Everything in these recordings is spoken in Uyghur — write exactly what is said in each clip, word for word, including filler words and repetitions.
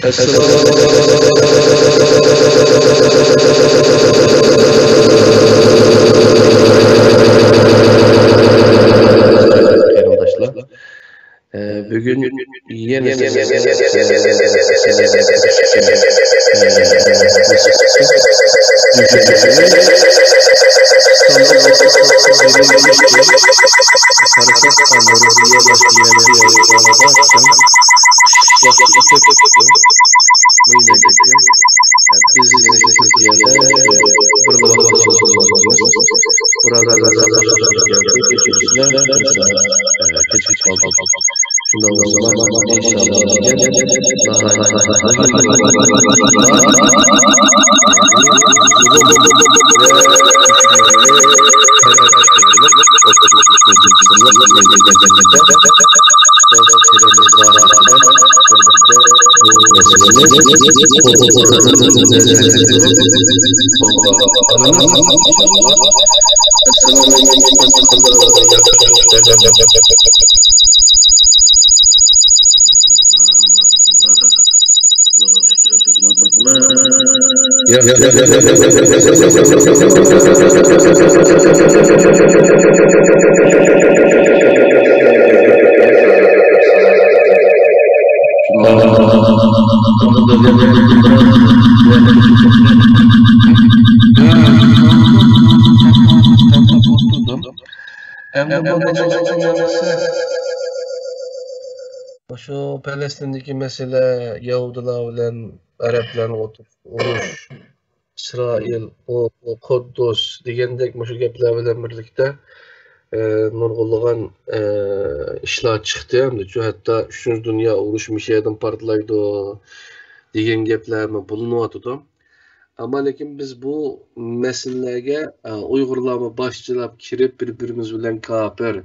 ئەسسالامۇ قېرىنداشلار. ئە، بۈگۈن يەنە سىزگە، ئە، قارىساق، ئە، نۇرغۇن يەرلەردە يازغاندا چىڭ قىشلىق ۋاقتى ئۆتۈپ كېتىپتۇ. مۇھىم ئەمەس. ئە، بىز يەنە شۇ تۈركىيەدە، ئە، بىر ۋاقىت سۆز قىلىۋاتىمىز. بۇرادەرلەر ساقلاشقا توغرا كەلدى. كەچۈرسىلەر، بىر سائەت، ئە، كېچىكىپ قالدۇق. شۇنداق بولسىمۇ، ئىنشاللا دېگەن ناھايىتى مۇھىم بىر ئەمدى بۇ مۇشۇ پەلەستىندىكى مەسىلە، يەھۇدىيلار بىلەن ئەرەبلەرنىڭ ئوتتۇرىسىدىكى ئۇرۇش، ئىسرائىل، ئۇ، ئۇ قۇددۇس دېگەندەك مۇشۇ گەپلەر بىلەن بىرلىكتە، ئە، نۇرغۇنلىغان، ئە، ئىشلار چىقتى. ئەمدىچۇ ھەتتا ئۈچىنچى دۇنيا ئۇرۇشى مۇشۇ يەردىن پارتلايدۇ دېگەن گەپلەرمۇ بولۇنۇۋاتىدۇ. ئەمما لېكىن بىز بۇ مەسىلىلەرگە، ئە، ئۇيغۇرلارمۇ باشچىلاپ كىرىپ، بىر-بىرىمىز بىلەن كاپىر،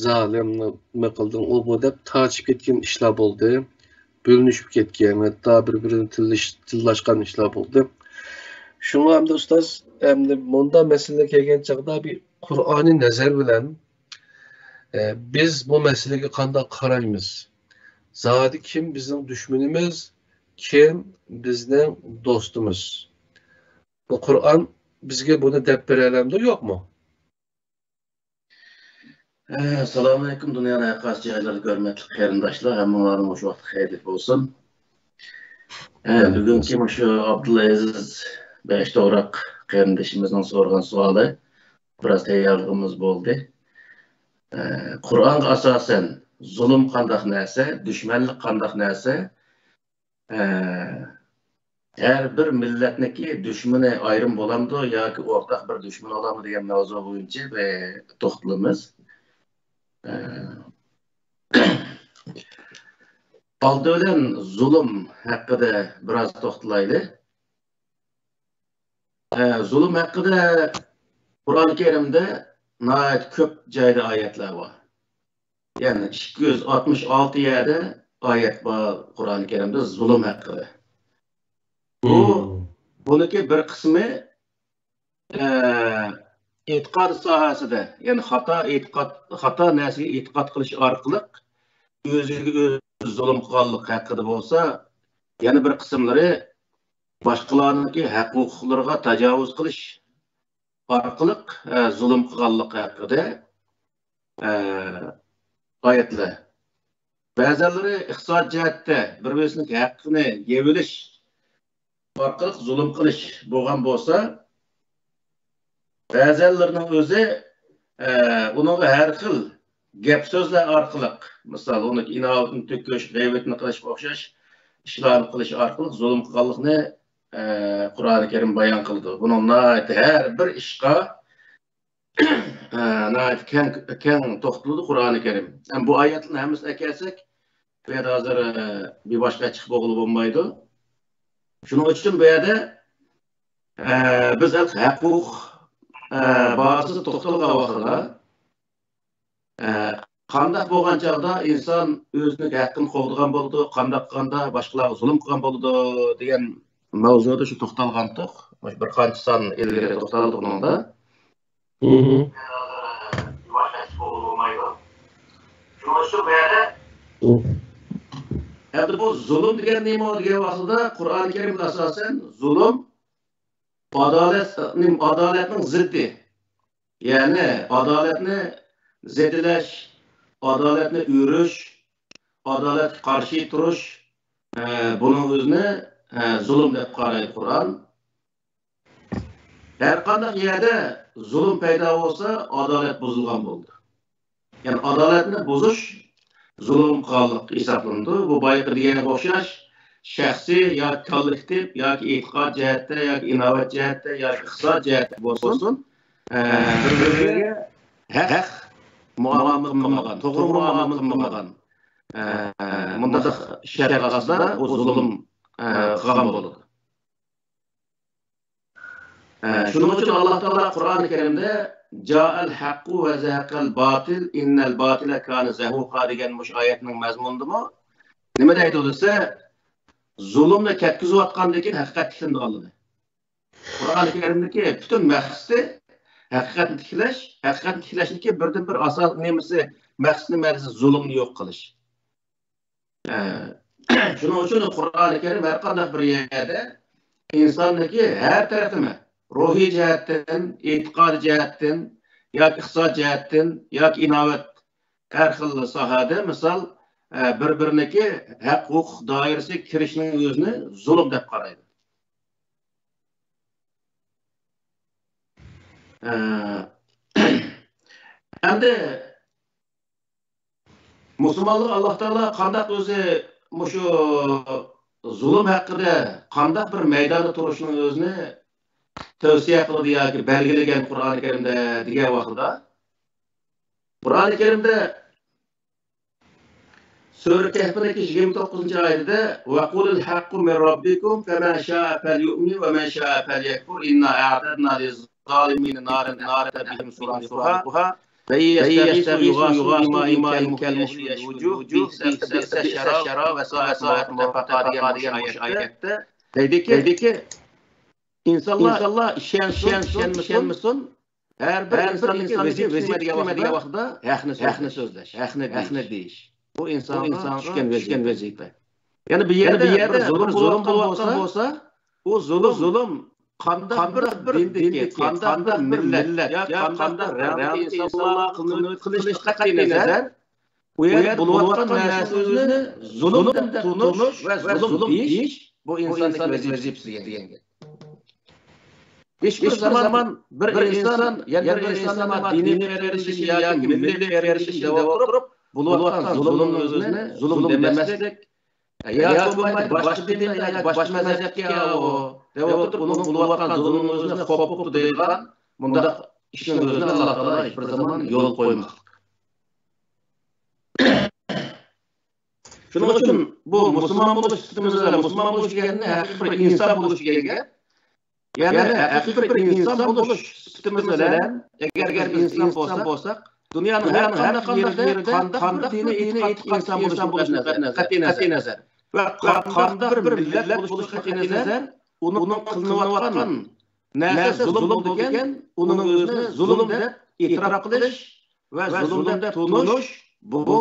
زالىم، نېمە قىلدىڭ، ئۇ بۇ دەپ تارتىشىپ كەتكەن ئىشلار بولدى. بۆلۈنۈشۈپ كەتكەن، ھەتتا بىر-بىرىنى تىللىش-، تىللاشقان ئىشلار بولدى. شۇڭا ئەمدى ئۇستاز، ئەمدى مۇنداق مەسىلىگە كەلگەن چاغدا بىر قۇرئانىي نەزەر بىلەن، ئە، بىز بۇ مەسىلىگە قانداق قارايمىز؟ زادى كىم بىزنىڭ دۈشمىنىمىز، كىم بىزنىڭ دوستىمىز؟ بۇ قۇرئان بىزگە بۇنى دەپ بېرەلەمدۇ، يوقمۇ؟ ئەسسالامۇئەلەيكۇم، دۇنيانىڭ ھەر قايسى جايلىرىدا ھۆرمەتلىك قېرىنداشلار، ھەممىڭلارنىڭ مۇشۇ ۋاقتى خەيرلىك بولسۇن. ئە، بۈگۈنكى مۇشۇ ئابدۇلئەزىز بەشتوغراق قېرىندىشىمىزنىڭ سورىغان سوئالى، بىراز تەييارلىقىمىز بولدى. ئە، قۇرئانغا ئاساسەن، زۇلۇم قانداق نەرسە، دۈشمەنلىك قانداق نەرسە؟ ئە، ھەر بىر مىللەتنىكى دۈشمىنى ئايرىم بولامدۇ ياكى ئورتاق بىر دۈشمەن بولامدۇ دېگەن مەۋزۇ بويىچە بىر توختىلىمىز. ئە، ئالدى بىلەن زۇلۇم ھەققىدە بىراز توختىلايلى. ئە، زۇلۇم ھەققىدە قۇرئان كەرىمدە ناھايىتى كۆپ جايدا ئايەتلەر بار. يەنى ئىككى يۈز ئاتمىش ئالتە يەردە ئايەت بار قۇرئان كەرىمدە زۇلۇم ھەققىدە. بۇ، مم. بۇنىڭكى بىر قىسمى، ئە، ئېتىقاد ساھەسىدە، يەنى خاتا ئېتىقاد، خاتا نەرسىگە ئېتىقاد قىلىش ئارقىلىق ئۆزىگە ئۆزى زۇلۇم قىلغانلىق ھەققىدە بولسا، يەنە بىر قىسىملىرى باشقىلارنىڭكى ھەق-ھوقۇقلىرىغا تاجاۋۇز قىلىش ئارقىلىق، ئە، زۇلۇم قىلغانلىق ھەققىدە، ئە، ئايەتلەر. بەزەنلىرى ئىقتىساد جەھەتتە بىر-بىرسىنىڭ ھەققىنى يەۋېلىش ئارقىلىق زۇلۇم قىلىش بولغان بولسا، بەزەنلىرىنىڭ ئۆزى، ئە، ئۇنىڭغا ھەر خىل گەپ-سۆزلەر ئارقىلىق، مىسال، ئۇنىڭ ئىناۋىتىنى تۆكۈش، غەيۋىتىنى قىلىشقا ئوخشاش ئىشلارنى قىلىش ئارقىلىق زۇلۇم قىلغانلىقىنى، ئە، قۇرئانى كەرىم بايان قىلىدۇ. بۇنىڭ ناھايىتى ھەر بىر ئىشقا، ئە، ناھايىتى كەڭ، كەڭ توختىلىدۇ قۇرئانى كەرىم. ھەم بۇ ئايەتلەرنى ھەممىسىنى ئەكەلسەك، بۇ يەردە ھازىر، ئە، بىر باشقا چىقىپ بولغىلى بولمايدۇ. شۇنىڭ ئۈچۈن بۇ يەردە، ئە، بىز ھەق-ھوقۇق، ئە، بابىسىدا توختالغان ۋاقتىدا، ئە، قانداق بولغان چاغدا ئىنسان ئۆزىنىڭ ھەققىنى قوغدىغان بولىدۇ، قانداق قىلغاندا باشقىلارغا زۇلۇم قىلغان بولىدۇ دېگەن مەۋزۇدا شۇ توختالغانتۇق. مۇشۇ بىر قانچە سان ئىلگىرى توختالدۇق بۇنىڭدا. مم. شۇنىڭ ئۈچۈن بۇ يەردە، مم. ئە، ئەمدى بۇ زۇلۇم دېگەن نېمە دېگەن ۋاقتىدا، قۇرئانى كەرىمدە ئاساسەن زۇلۇم ئادالەت، ئادالەتنىڭ زىددى. يەنى ئادالەتنى زېدىلەش، ئادالەتنى ئۆرۈش، ئادالەتكە قارشى تۇرۇش، ئە، بۇنىڭ ئۆزىنى، ئە، زۇلۇم دەپ قارايدۇ قۇرئان. ھەر قانداق يەردە زۇلۇم پەيدا بولسا، ئادالەت بۇزۇلغان بولىدۇ. يەنى ئادالەتنى بۇزۇش زۇلۇم قىلغانلىق ھېسابلىنىدۇ. بۇ بايىقى دېگەنگە ئوخشاش، شەخسىي ياكى كوللېكتىپ ياكى ئېتىقاد جەھەتتە ياكى ئىناۋەت جەھەتتە ياكى ئىقتىساد جەھەتتە بولسۇن، ئە، بىر-بىرىگە ھەق مۇئامىلە قىلمىغان، توغرا مۇئامىلە قىلمىغان، ئە، مۇنداق شەرت ئاستىدا بۇ زۇلۇم، ئە، قىلغان بولىدۇ. ئە، شۇنىڭ ئۈچۈن ئاللا تائالا قۇرئانى كەرىمدە جائەل ھەققۇ ۋە زەھەقەل باتىل ئىننەل باتىلە كانە زەھۇقا دېگەن مۇشۇ ئايەتنىڭ مەزمۇنىدىمۇ نېمە دەيدۇ دېسە، زۇلۇمنى كەتكۈزۈۋاتقاندىن كېيىن ھەقىقەت تىكلىنىدىغانلىقى. قۇرئانى كەرىمدىكى پۈتۈن مەقسىتى ھەقىقەتنى تىكلەش، ھەقىقەتنى تىكلەشنىڭكى بىردىنبىر ئاساس نېمىسى، مەقسىتى نېمە دېسە، زۇلۇمنى يوق قىلىش. ئە، شۇنىڭ ئۈچۈن قۇرئانى كەرىم ھەر قانداق بىر يەردە ئىنساننىڭكى ھەر تەرىپىنى، روھىي جەھەتتىن، ئېتىقادىي جەھەتتىن ياكى ئىقتىساد جەھەتتىن ياكى ئىناۋەت، ھەر خىل ساھەدە، مىسال، ئە، بىر-بىرىنىڭكى ھەق-ھوقۇق دائىرىسىگە كىرىشنىڭ ئۆزىنى زۇلۇم دەپ قارايدۇ. ئە، ئەمدى مۇسۇلمانلىق ئاللا تائالا قانداق ئۆزى مۇشۇ زۇلۇم ھەققىدە قانداق بىر مەيداندا تۇرۇشنىڭ ئۆزىنى تەۋسىيە قىلدى ياكى بەلگىلىگەن قۇرئانى كەرىمدە دېگەن ۋاقتىدا، قۇرئانى كەرىمدە سۈرە كەھپنىڭكى يىگىرمە توققۇزىنچى ئايىتىدە، ۋەقۇلىل ھەققۇ مىن رەببىكۇم فەمەن شائە فەليۇئمىن ۋەمەن شائە فەليەكفۇر ئىننا ئەئتەدنا لىززالىمىنە نارەن ئەھاطە بىھىم سۇرادىخۇھا ۋە ئىن يەستەغىسۇ يۇغاثۇ بىمائىن كەلمۇھلِ يەشۋىل ۋۇجۇھ بىئسە شەراب ۋە سائەت مۇرتەفەقا دېگەن مۇشۇ ئايەتتە دەيدىكى، ئىنسانلار، ئىنسانلار ئىشەنسۇن، ئىشەنمىسۇن، ھەر بىر ئىنساننىڭكى ۋەزىپىسى نېمە دېگەن ۋاقتىدا، ھەقنى سۆزلەش، ھەقنى دېيىش. بۇ ئىنسانغا چۈشكەن ۋەزىپە. يەنە بۇ يەردە بىر زۇلۇم بولۇۋاتقان بولسا، ئۇ زۇلۇم، زۇلۇم قانداق بىر دىندىكى، قانداق بىر مىللەت ياكى قانداق بىر رەڭدىكى ئىنسانلار قىلىنىۋاتقان قىلىشتىن قەتئىينەزەر، ئۇ يەردە بولۇۋاتقان نەرسىنى زۇلۇم دەپ تونۇش ۋە زۇلۇم دېيىش، بۇ ئىنساننىڭ ۋەزىپىسى دېگەن گەپ. ھېچبىر زامان بىر ئىنسان يەنە بىر ئىنساننىڭ دىنىي پەرۋەرىشى ياكى مىللىي پەرۋەرىشى دەپ ئولتۇرۇپ، بولۇۋاتقان زۇلۇمنىڭ ئۆزىنى زۇلۇم دېمەسلىك، يا بولمايدۇ باشقا دىندا ياكى باشقا مەزھەپكە ئۇ دەپ ئولتۇرۇپ، ئۇنىڭ بولۇۋاتقان زۇلۇمنىڭ ئۆزىنى خوپ بوپتۇ دەيدىغان مۇنداق ئىشنىڭ ئۆزىنى ئاللا تائالا ھېچبىر زامان يول قويماسلىق. شۇنىڭ ئۈچۈن بۇ مۇسۇلمان بولۇش سۈپىتىمىز بىلەن، مۇسۇلمان بولۇش دېگەننى ھەقىقىي بىر ئىنسان بولۇش دېگەن گەپ. يەنى ھەقىقىي بىر ئىنسان بولۇش سۈپىتىمىز بىلەن، ئەگەر بىز ئىنسان بولساق، دۇنيانىڭ ھەر قانداق يېرىدە قانداق بىر دىنىي ئېتىقادتىكى ئىنسان بولۇشىمىز قەتئىي نەزەر ۋە قانداق بىر مىللەت بولۇشىمىز قەتئىي نەزەر، ئۇنىڭ قىلىنىۋاتقان نەرسە زۇلۇم بولىدىكەن، ئۇنىڭ ئۆزىنى زۇلۇم دەپ ئېتىراپ قىلىش ۋە زۇلۇم دەپ تونۇش، بۇ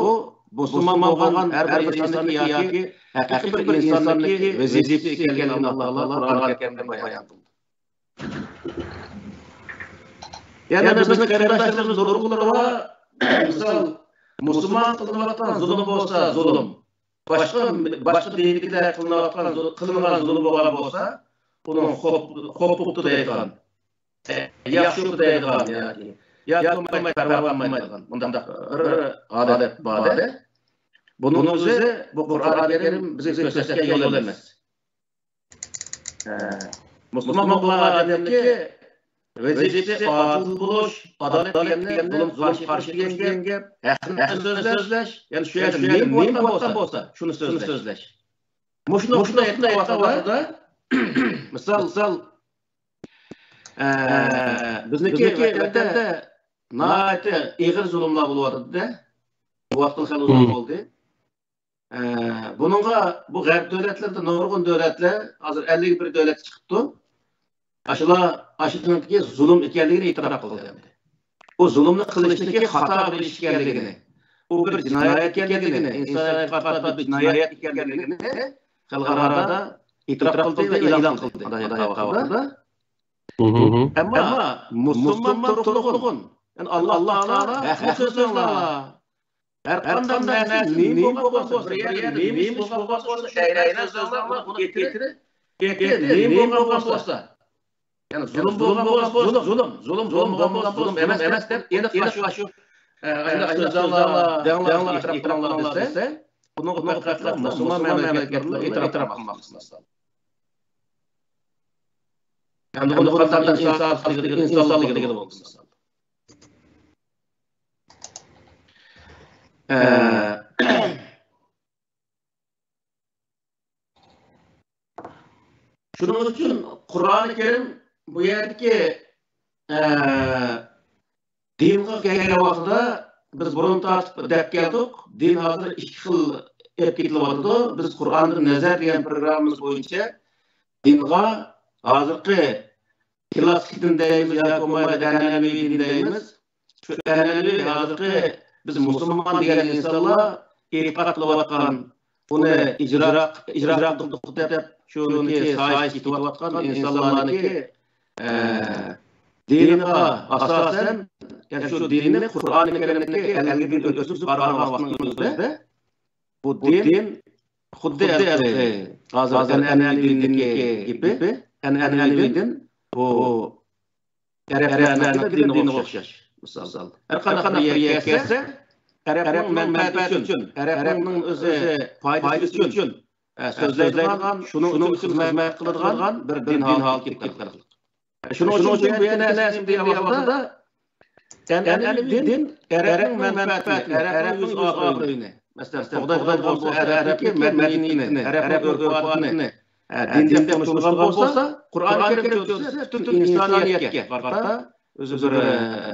مۇسۇلمان بولغان ھەر بىر ئىنساننىڭكى ياكى ھەقىقىي بىر ئىنساننىڭكى ۋەزىپىسى ئىكەنلىكىنى ئاللا تائالا قۇرئان كەرىمدە بايان قىلدى. يەنە بىزنىڭ قېرىنداشلىرىمىز نۇرغۇنلىرى بار، مىسال، مۇسۇلمان قىلىنىۋاتقان زۇلۇم بولسا زۇلۇم، باشقا، باشقا دىندىكىلەر قىلىنىۋاتقان زۇ-، قىلىنغان زۇلۇم بولغان بولسا، ئۇنىڭ خوپ-، خوپ بوپتۇ دەيدىغان، ياخشى بوپتۇ دەيدىغان ياكى، ياكى بولمايدۇ، پەرۋا قىلمايدىغان مۇنداق بىر ھالەت بار. بۇنىڭ ئۆزى بۇ قۇرئان كەرىم بىزگە كۆرسەتكەن يول ئەمەس. ئە، مۇسۇلمان بولغان ئادەمنىڭكى ۋەزىپىسى ئادىل بولۇش، ئادالەت دېگەننى زۇلۇمغا قارشى تۇرۇش دېگەن گەپ، ھەقنى سۆزلەش، يەنى شۇ يەردە نېمە بولۇۋاتقان بولسا، شۇنى سۆزلەش. مۇشۇ نۇقتىدا ئېيتقان ۋاقتىدا، مىسال، مىسال، ئە، بىزنىڭكى ۋەتەندە ناھايىتى ئېغىر زۇلۇملار بولۇۋاتىدۇ-دە. بۇ ۋاقىتتا خېلى ئۇزاق بولدى. ئە، بۇنىڭغا بۇ غەرب دۆلەتلىرىدە نۇرغۇن دۆلەتلەر، ھازىر ئەللىك بىر دۆلەتكە چىقىپتۇ. ئاشۇلار ئاشۇنىڭكى زۇلۇم ئىكەنلىكىنى ئېتىراپ قىلدى ئەمدى. ئۇ زۇلۇمنى قىلىشنىڭكى خاتا بىر ئىش ئىكەنلىكىنى، بۇ بىر جىنايەت ئىكەنلىكىنى، ئىنسانىيەتكە قارشى بىر جىنايەت ئىكەنلىكىنى خەلقئارادا ئېتىراپ قىلدى ۋە ئېلان قىلدى. ئەمما مۇسۇلمان تۇرغۇن، يەنى ئاللا تائالا ھەقنى سۆزلەڭلار. ھەر قانداق نەرسە نېمە بولغان بولسا، بىر يەردە نېمە ئىش بولغان بولسا، ئەينەن سۆزلەڭلار، ئۇنى ئېيتىپ، ئېيتىپ، نېمە بولغان بولسا، يەنى زۇلۇم بولغان بولسا زۇلۇم، زۇلۇم، زۇلۇم بولمىغان بولسا زۇلۇم ئەمەس، ئەمەس دەپ، ئېنىق ئاشۇ، ئاشۇ، ئېنىق سۆزلەڭلار، دەڭلار، ئېتىراپ قىلىڭلار دېسە، بۇنىڭغا پەقەت مۇسۇلمان مەملىكەتلەر ئېتىراپ قىلماق لازىم. ئەمدى بۇنى قانداق ئىنسانلىق دېگىلى بولسۇن. شۇنىڭ ئۈچۈن قۇرئانى كەرىم بۇ يەردىكى، ئە، دىنغا كەلگەن ۋاقتىدا بىز بۇرۇن تارتىپ دەپ كەلدۇق، دىن ھازىر ئىككى خىل ئېلىپ كېتىلىۋاتىدۇ. بىز قۇرئاندىن نەزەر دېگەن پروگراممىمىز بويىچە دىنغا ھازىرقى كلاسسىك دىن دەيمىز ياكى بولمايدۇ ئەنئەنىۋى دىن دەيمىز. شۇ ئەنئەنىۋى ھازىرقى بىز مۇسۇلمان دېگەن ئىنسانلار ئېتىقاد قىلىۋاتقان، ئۇنى ئىجرا، ئىجرا قىلدۇق دەپ، شۇنىڭكى سايىسىگە كېتىۋاتقان ئىنسانلارنىڭكى، ئە، دىنىغا ئاساسەن، يەنى شۇ دىننى قۇرئانى كەرىمدىكى ئەللىدىن ئۆتكۈزۈپ بارغان ۋاقىتنىڭ ئۆزىدە، بۇ دىن خۇددى ھازىر ئەنئەنىۋى دىننىڭكى گېپى، ئەنئەنىۋى دىن بۇ ئەرەبلەرنىڭكى دىنىغا ئوخشاش. مىسال، ھەر قانداق بىر يەرگە كەلسە، ئەرەبنىڭ مەنپەئەتى ئۈچۈن، ئەرەبنىڭ ئۆزى پايدىسى ئۈچۈن، ئە، سۆزلەيدىغان، شۇنىڭ ئۈچۈن خىزمەت قىلىدىغان بىر دىن ھالىتىگە كېلىپ قالدى. شۇنىڭ ئۈچۈن بۇ يەردە نەرسە دېگەن ۋاقتىدا، ئەنئەنىۋى دىن ئەرەبنىڭ مەنپەئەتىنى، ئەرەبنىڭ يۈز ئابرۇيىنى، مەسىلەن، قوغدايدىغان بولسا ئەرەبنىڭكى مەدەنىيىتىنى، ئەرەبنىڭ ئۆرپ-ئادىتىنى، ئە، دىن دەپ تونۇشتۇرغان بولسا، قۇرئانى كەرىم كۆرسىتىپ، پۈتۈن ئىنسانىيەتكە قارىتا ئۆزى بىر، ئە،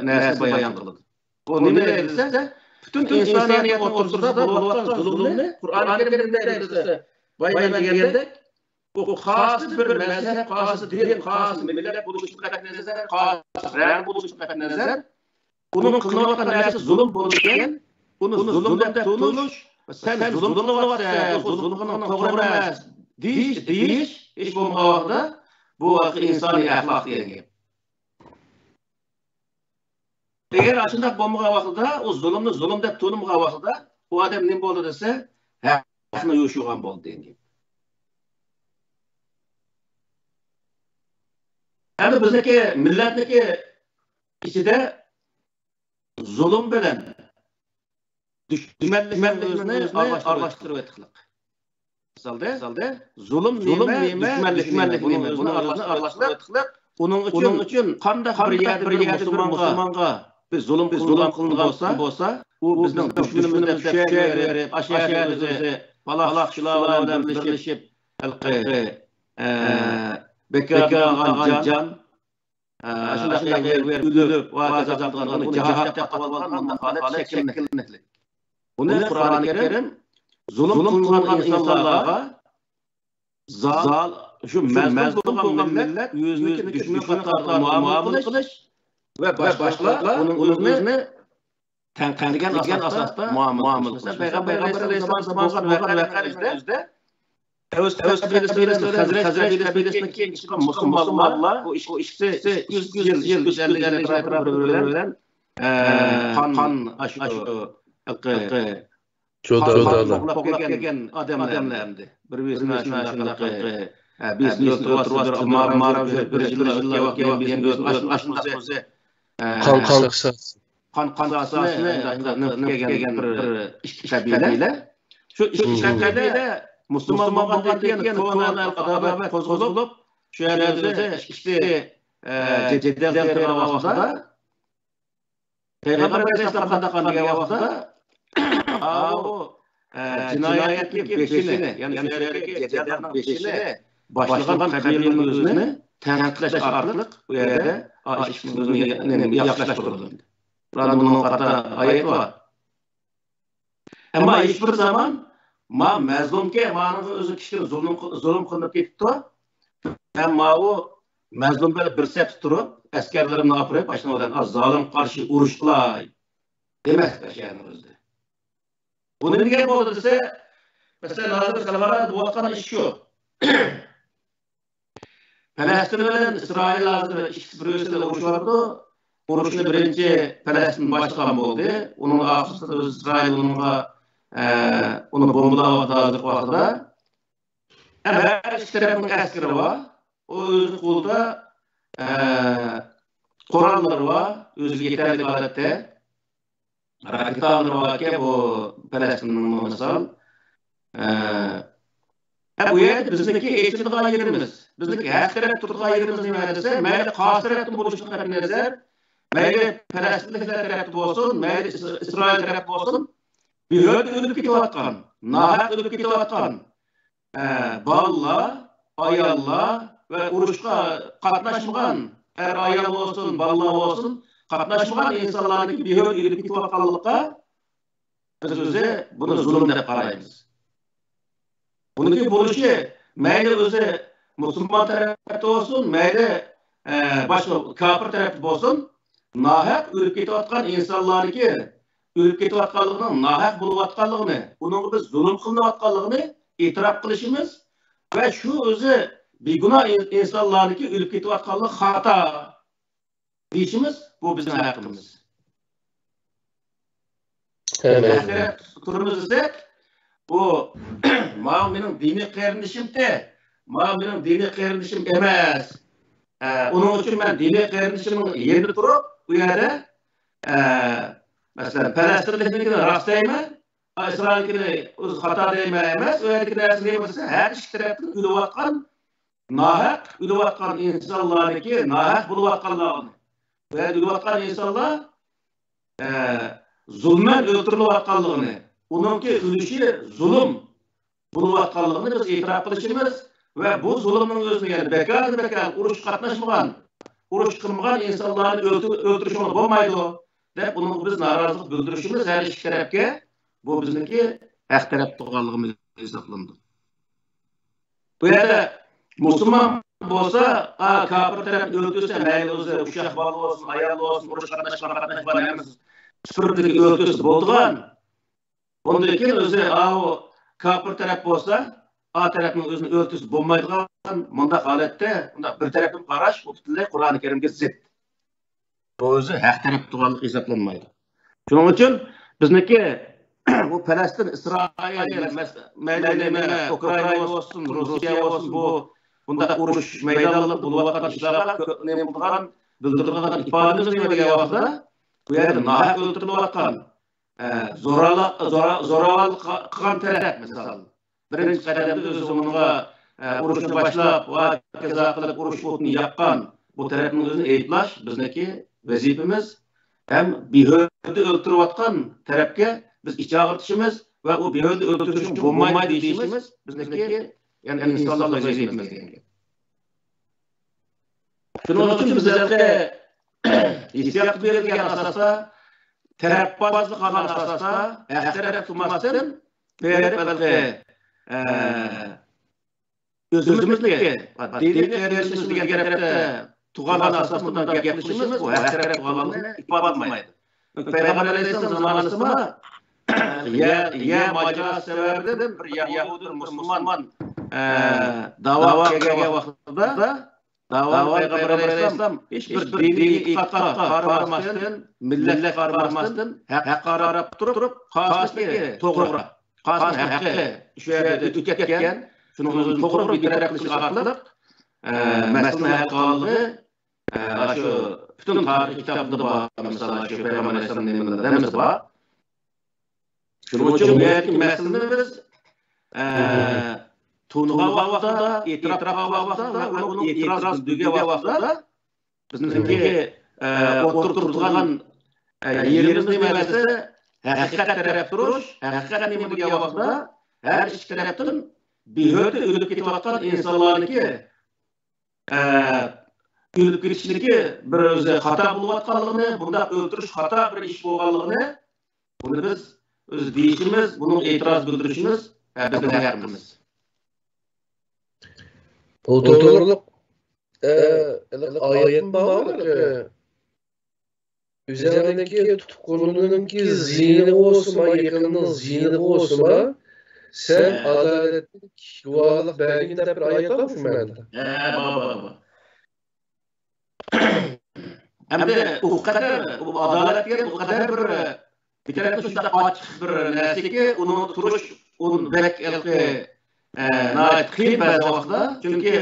نەرسە بايان قىلىدۇ. بۇ نېمە دېسە، پۈتۈن ئىنسانىيەتنىڭ ئوتتۇرىسىدا بولۇۋاتقان زۇلۇمنى قۇرئانى كەرىم نېمە دەيدۇ دېسە، بايان دېگەندەك، بۇ قايسى بىر مەزھەپ، قايسى دىن، قايسى مىللەت بولۇشىدىن قەتئىينەزەر، قايسى رەڭ بولۇشىدىن قەتئىينەزەر، ئۇنىڭ قىلىۋاتقان نەرسىسى زۇلۇم بولىدىكەن، ئۇنى زۇلۇم دەپ تونۇش، سەن زۇلۇم قىلىۋاتىسەن، بۇ زۇلۇمىڭ توغرا ئەمەس دېيىش، دېيىش، ھېچ بولمىغان ۋاقىتتا بۇ ئىنسانىي ئەخلاق دېگەن گەپ. ئەگەر ئاشۇنداق بولمىغان ۋاقتىدا، ئۇ زۇلۇمنى زۇلۇم دەپ تونۇمىغان ۋاقتىدا، ئۇ ئادەم نېمە بولدى دېسە، ھەقنى يوشۇرغان بولدى دېگەن گەپ. ئەمدى بىزنىڭكى مىللەتنىڭكى ئىچىدە زۇلۇم بىلەن دۈشمەنلىكنى ئارىلاشتۇرۇۋېتىقلىق. مىسالدا، زۇلۇم نېمە، دۈشمەنلىك نېمە، بۇنى ئارىلاشتۇرۇۋېتىقلىق. ئۇنىڭ ئۈچۈن قانداق بىر يەردە بىر مۇسۇلمانغا بىر زۇلۇم قىلىنغان بولسا، ئۇ بىزنىڭ دۈشمىنىمىز دەپ چۈشەنىۋېرىپ، ئاشۇ يەردە ئۆزى پالاھ شۇلار بىلەن بىرلىشىپ، ھېلىقى، ئە، بىكارغا ئالغان جان، ئە، شۇنداق يەرگە بېرىپ ئۆلۈپ، ۋە ھاكازا قىلىدىغان، ئۇنى جاھاد دەپ ئاتاۋاتقان مۇنداق ھالەت شەكىللىنىدۇ. بۇنى قۇرئانى كەرىم زۇلۇم قىلىنغان ئىنسانلارغا زال-، شۇ مەزلۇم بولغان مىللەت ئۆزىنىڭكى دۈشمىنى قاتارىدا مۇئامىلە قىلىش ۋە باشقىلار ئۇنىڭ ئۆزىنى تەنقىدلىگەن ئاساستا مۇئامىلە قىلىش. مەسىلەن، پەيغەمبەر ئەلەيھىسسالام زامانىدا بولغان ۋەقەلەرنىڭ ئۆزىدە ئەۋس قەبىلىسى بىلەن خەزرەج قەبىلىسىدىن كېيىن چىققان مۇسۇلمانلار، بۇ ئىككىسى ئىككى يۈز يىل، ئىككى يۈز ئەللىك يىل ئەتراپىدا بىر-بىرى بىلەن، ئە، قان، ئاشۇ، ھېلىقى، جودالار. قوغلاپ كەلگەن ئادەملەر ئەمدى. بىر-بىرسىنى شۇنداق، ھېلىقى، ئە، بىرسىنى ئۆلتۈرۈۋاتسا، بىر مارا، مارا، بىر، بىر يىل، يىل، يىل، ئاشۇنداق ئۆزى، ئە، قان، قان قىساس. قان، قان قىساسىنى، ئە، نېمە كەلگەن بىر ئىككى قەبىلە. شۇ ئىككى قەبىلە مۇسۇلمان بولغاندىن كېيىن كونا ئاداۋەت قوزغىلىپ، شۇ يەردە ئىككىسى، ئە، جېدەل قىلىۋاتقان ۋاقتىدا، پەيغەمبەر ئەلەيھىسسالام قانداق قىلغان دېگەن ۋاقىتتا، ئاۋۇ، ئە، جىنايەتنىڭ بېشىنى، يەنى شۇ يەردىكى جېدەلنىڭ بېشىنى باشلىغان قەبىلىنىڭ ئۆزىنى تەنقىدلەش ئارقىلىق بۇ يەردە، ئا، ئىككىسىنىڭ ئۆزىنى يا-، نېمە، ياخشىلاشتۇرىدۇ. بۇلاردا بۇنىڭغا قارىتا ئايەت بار. ئەمما ھېچبىر زامان ما مەزلۇمكەن، مانىڭغا ئۆزى كىشىگە زۇلۇم، زۇلۇم قىلىنىپ كېتىپتۇ، مەن ماۋۇ مەزلۇم بىلەن بىر سەپتە تۇرۇپ، ئەسكەرلىرىمنى ئاپىرىپ، ئاشۇنىڭ بىلەن، ئا، زالىم قارشى ئۇرۇش قىلاي دېمەس ئەشيانىڭ ئۆزىدە. بۇ نېمە دېگەن بولدى دېسە، مەسىلەن، ھازىر خەلقئارادا بولۇۋاتقان ئىش شۇ. پەلەستىن بىلەن ئىسرائىل ھازىر ئىككىسى بىر-بىرسى بىلەن ئۇرۇشۇۋاتىدۇ. ئۇرۇشنى بىرىنچى پەلەستىن باشلىغان بولدى. ئۇنىڭ ئارقىسىدا ئىسرائىل ئۇنىڭغا، ئە، ئۇنى بومبىلاۋاتىدۇ ھازىرقى ۋاقىتتا. ھەم ھەر ئىككى تەرەپنىڭ ئەسكىرى بار. ئۇ ئۆزى قولىدا، ئە، قوراللىرى بار، ئۆزىگە يېتەرلىك ھالەتتە. راكېتالىرى باركەن بۇ پەلەستىننىڭ، مىسال. ئە، ئە، بۇ يەردە بىزنىڭكى ئېچىنىدىغان يېرىمىز، بىزنىڭكى ھەق تەرەپ تۇرىدىغان يېرىمىز نېمە دېسە، مەيلى قايسى تەرەپتىن بولۇشىدىن قەتئىينەزەر، مەيلى پەلەستىنلىكلەر تەرەپتە بولسۇن، مەيلى ئىس-، ئىسرائىل تەرەپتە بولسۇن، بىھۇدە ئۆلۈپ كېتىۋاتقان، ناھەق ئۆلۈپ كېتىۋاتقان، ئە، بالىلار، ئاياللار ۋە ئۇرۇشقا قاتناشمىغان ئەر-ئايال بولسۇن، بالىلار بولسۇن، قاتناشمىغان ئىنسانلارنىڭكى بىھۇدە ئۆلۈپ كېتىۋاتقانلىقىغا بىز ئۆزى بۇنى زۇلۇم دەپ قارايمىز. بۇنىڭكى بولۇشى مەيلى ئۆزى مۇسۇلمان تەرەپتە بولسۇن، مەيلى، ئە، باشقا كاپىر تەرەپتە بولسۇن، ناھەق ئۆلۈپ كېتىۋاتقان ئىنسانلارنىڭكى ئۆلۈپ كېتىۋاتقانلىقىنىڭ ناھەق بولۇۋاتقانلىقىنى، ئۇنىڭغا بىز زۇلۇم قىلىنىۋاتقانلىقىنى ئېتىراپ قىلىشىمىز ۋە شۇ ئۆزى بىگۇناھ ئىن-، ئىنسانلارنىڭكى ئۆلۈپ كېتىۋاتقانلىقى خاتا دېيىشىمىز، بۇ بىزنىڭ ھەققىمىز. ھەق تەرەپ تۇرىمىز دېسەك، بۇ ماۋۇ مېنىڭ دىنىي قېرىندىشىمتى، ماۋۇ مېنىڭ دىنىي قېرىندىشىم ئەمەس. ئە، ئۇنىڭ ئۈچۈن مەن دىنىي قېرىندىشىمنىڭ يېنىدا تۇرۇپ، ئۇ يەردە، ئە، مەسىلەن، پەلەستىنلىكنىڭكىنى راست دەيمەن، ئىسرائىلنىڭكىنى خاتا دەيمەن ئەمەس، ئۇ يەردىكى نەرسە نېمە دېسە، ھەر ئىككى تەرەپتىن ئۆلۈۋاتقان، ناھەق ئۆلۈۋاتقان ئىنسانلارنىڭكى ناھەق بولۇۋاتقانلىقىنى، بۇ يەردە ئۆلۈۋاتقان ئىنسانلار، ئە، زۇلمەن ئۆلتۈرۈلۈۋاتقانلىقىنى، ئۇنىڭكى ئۆلۈشى زۇلۇم بولۇۋاتقانلىقىنى بىز ئېتىراپ قىلىشىمىز ۋە بۇ زۇلۇمنىڭ ئۆزىنى، يەنى بىكاردىن بىكار ئۇرۇشقا قاتناشمىغان، ئۇرۇش قىلمىغان ئىنسانلارنى ئۆلتۈ-، ئۆلتۈرۈشۈڭلار بولمايدۇ دەپ، ئۇنىڭغا بىز نارازىلىق بىلدۈرۈشىمىز ھەر ئىككى تەرەپكە، بۇ بىزنىڭكى ھەق تەرەپ تۇرغانلىقىمىز ھېسابلىنىدۇ. بۇ يەردە مۇسۇلمان بولسا، ئا، كاپىر تەرەپنى ئۆلتۈرسە، مەيلى ئۆزى ئۇششاق بالا بولسۇن، ئايال بولسۇن، ئۇرۇش قاتناشقان، قاتناشمىغان ھەممىسى سۈپۈرىدىكى ئۆلتۈرسە بولىدىغان. ئۇندىن كېيىن ئۆزى ئاۋۇ كاپىر تەرەپ بولسا، ئا تەرەپنىڭ ئۆزىنى ئۆلتۈرسە بولمايدىغان مۇنداق ھالەتتە، مۇنداق بىر تەرەپلىمە قاراش، بۇ پۈتۈنلەي قۇرئانى كەرىمگە زىت. بۇ ئۆزى ھەق تەرەپ تۇرغانلىق ھېسابلانمايدۇ. شۇنىڭ ئۈچۈن بىزنىڭكى بۇ پەلەستىن، ئىسرائىل، مەس-، مەيلى نېمە، ئۇكرائىنا بولسۇن، روسىيە بولسۇن، بۇ بۇنداق ئۇرۇش مەيدانلىرىدا بولۇۋاتقان ئىشلارغا كۆپ نېمە قىلىدىغان، بىلدۈرىدىغان ئىپادىمىز نېمە دېگەن ۋاقىتتا، بۇ يەردە ناھەق ئۆلتۈرۈلۈۋاتقان، ئە، زورلا-، زورا-، زوراۋانلىق قىلغان تەرەپ، مىسال، بىرىنچى قەدەمدە ئۆزى ئۇنىڭغا، ئە، ئۇرۇشنى باشلاپ، ۋە ھاكازا قىلىپ ئۇرۇش ئوتىنى ياققان بۇ تەرەپنىڭ ئۆزىنى ئەيىبلەش بىزنىڭكى ۋەزىپىمىز. ھەم بىھۇدە ئۆلتۈرۈۋاتقان تەرەپكە بىز ئىچ ئاغرىتىشىمىز ۋە ئۇ بىھۇدە ئۆلتۈرۈشۈڭ بولمايدۇ دېيىشىمىز بىزنىڭكى، يەنى ئىنسانلىق ۋەزىپىمىز دېگەن گەپ. شۇنىڭ ئۈچۈن بىز ھېلىقى ھېسسىياتقا بېرىلگەن ئاساستا، تەرەپبازلىق قىلغان ئاساستا، ھەق تەرەپ تۇرماستىن، بېرىپ ھېلىقى، ئە، ئۆزىمىزنىڭكى دىنىي قېرىندىشىمىز دېگەن تەرەپتە تۇرغان ئاساستا بۇنداق گەپ قىلىشىمىز، بۇ ھەق تەرەپ تۇرغانلىقىنى ئىپادىلىمەيدۇ. پەيغەمبەر ئەلەيھىسسالام زامانىسىدا يەر، يەر ماجىراسى سەۋەبىدىن بىر يەھۇدىي، بىر مۇسۇلمان، ئە، دەۋاغا كەلگەن ۋاقتىدا، دەۋا پەيغەمبەر ئەلەيھىسسالام ھېچ بىر دىنىي ئېتىقادقا قارىماستىن، مىللەتكە قارىماستىن، ھەققە قاراپ تۇرۇپ، قارىسىدىكى توغرا، قارىسىنىڭ ھەققى شۇ يەردە ئۆتۈپ كەتكەن، شۇنىڭ ئۆزىنى توغرا بىر تەرەپ قىلىش ئارقىلىق، ئە، مەسىلىنى ھەل قىلغانلىقى، ئە، شۇ پۈتۈن تارىخىي كىتابلىرىدا بار، مىسال، شۇ پەيغەمبەر ئەلەيھىسسالام نېمىلەردە ھەممىسى بار. شۇنىڭ ئۈچۈن بۇ يەردىكى مەسىلىنى بىز، ئە، تونۇغان ۋاقىتتا، ئېتىراپ قىلغان ۋاقىتتا ۋە ئۇنىڭ ئېتىراز بىلدۈرگەن ۋاقتىدا بىزنىڭكى، ئە، ئوتتۇرىدا تۇرىدىغان، ئە، يېرىمىز نېمە دېسە، ھەقىقەت تەرەپ تۇرۇش، ھەقىقەت نېمە دېگەن ۋاقتىدا ھەر ئىككى تەرەپتىن بىھۇدە ئۆلۈپ كېتىۋاتقان ئىنسانلارنىڭكى، ئە، ئۆلۈپ كېتىشىنىڭكى بىر ئۆزى خاتا بولۇۋاتقانلىقىنى، بۇنداق ئۆلتۈرۈش خاتا بىر ئىش بولغانلىقىنى، بۇنى بىز ئۆزى دېيىشىمىز، بۇنىڭغا ئېتىراز بىلدۈرۈشىمىز، ئە، بىزنىڭ ھەققىمىز. بۇ توغرۇلۇق، ئە، ئايەتمۇ بار، ئە، ئۆزۈڭنىڭكى تۇغقىنىنىڭكى زىيىنىغا بولسىمۇ، يېقىنىنىڭ زىيىنىغا بولسىمۇ، سەن ئادالەتلىك گۇۋاھلىق بەرگىن دەپ بىر ئايەت بار مۇشۇ مەنىدە. ھە، بار، بار، بار. ئەمدى ئۇ قەدەر، ئۇ ئادالەت دېگەن ئۇ قەدەر بىر، بىر تەرەپتىن شۇنداق ئاچچىق بىر نەرسىكى، ئۇنىڭ تۇرۇش، ئۇ بەك ھېلىقى، ئە، ناھايىتى قىيىن بەزى ۋاقىتتا. چۈنكى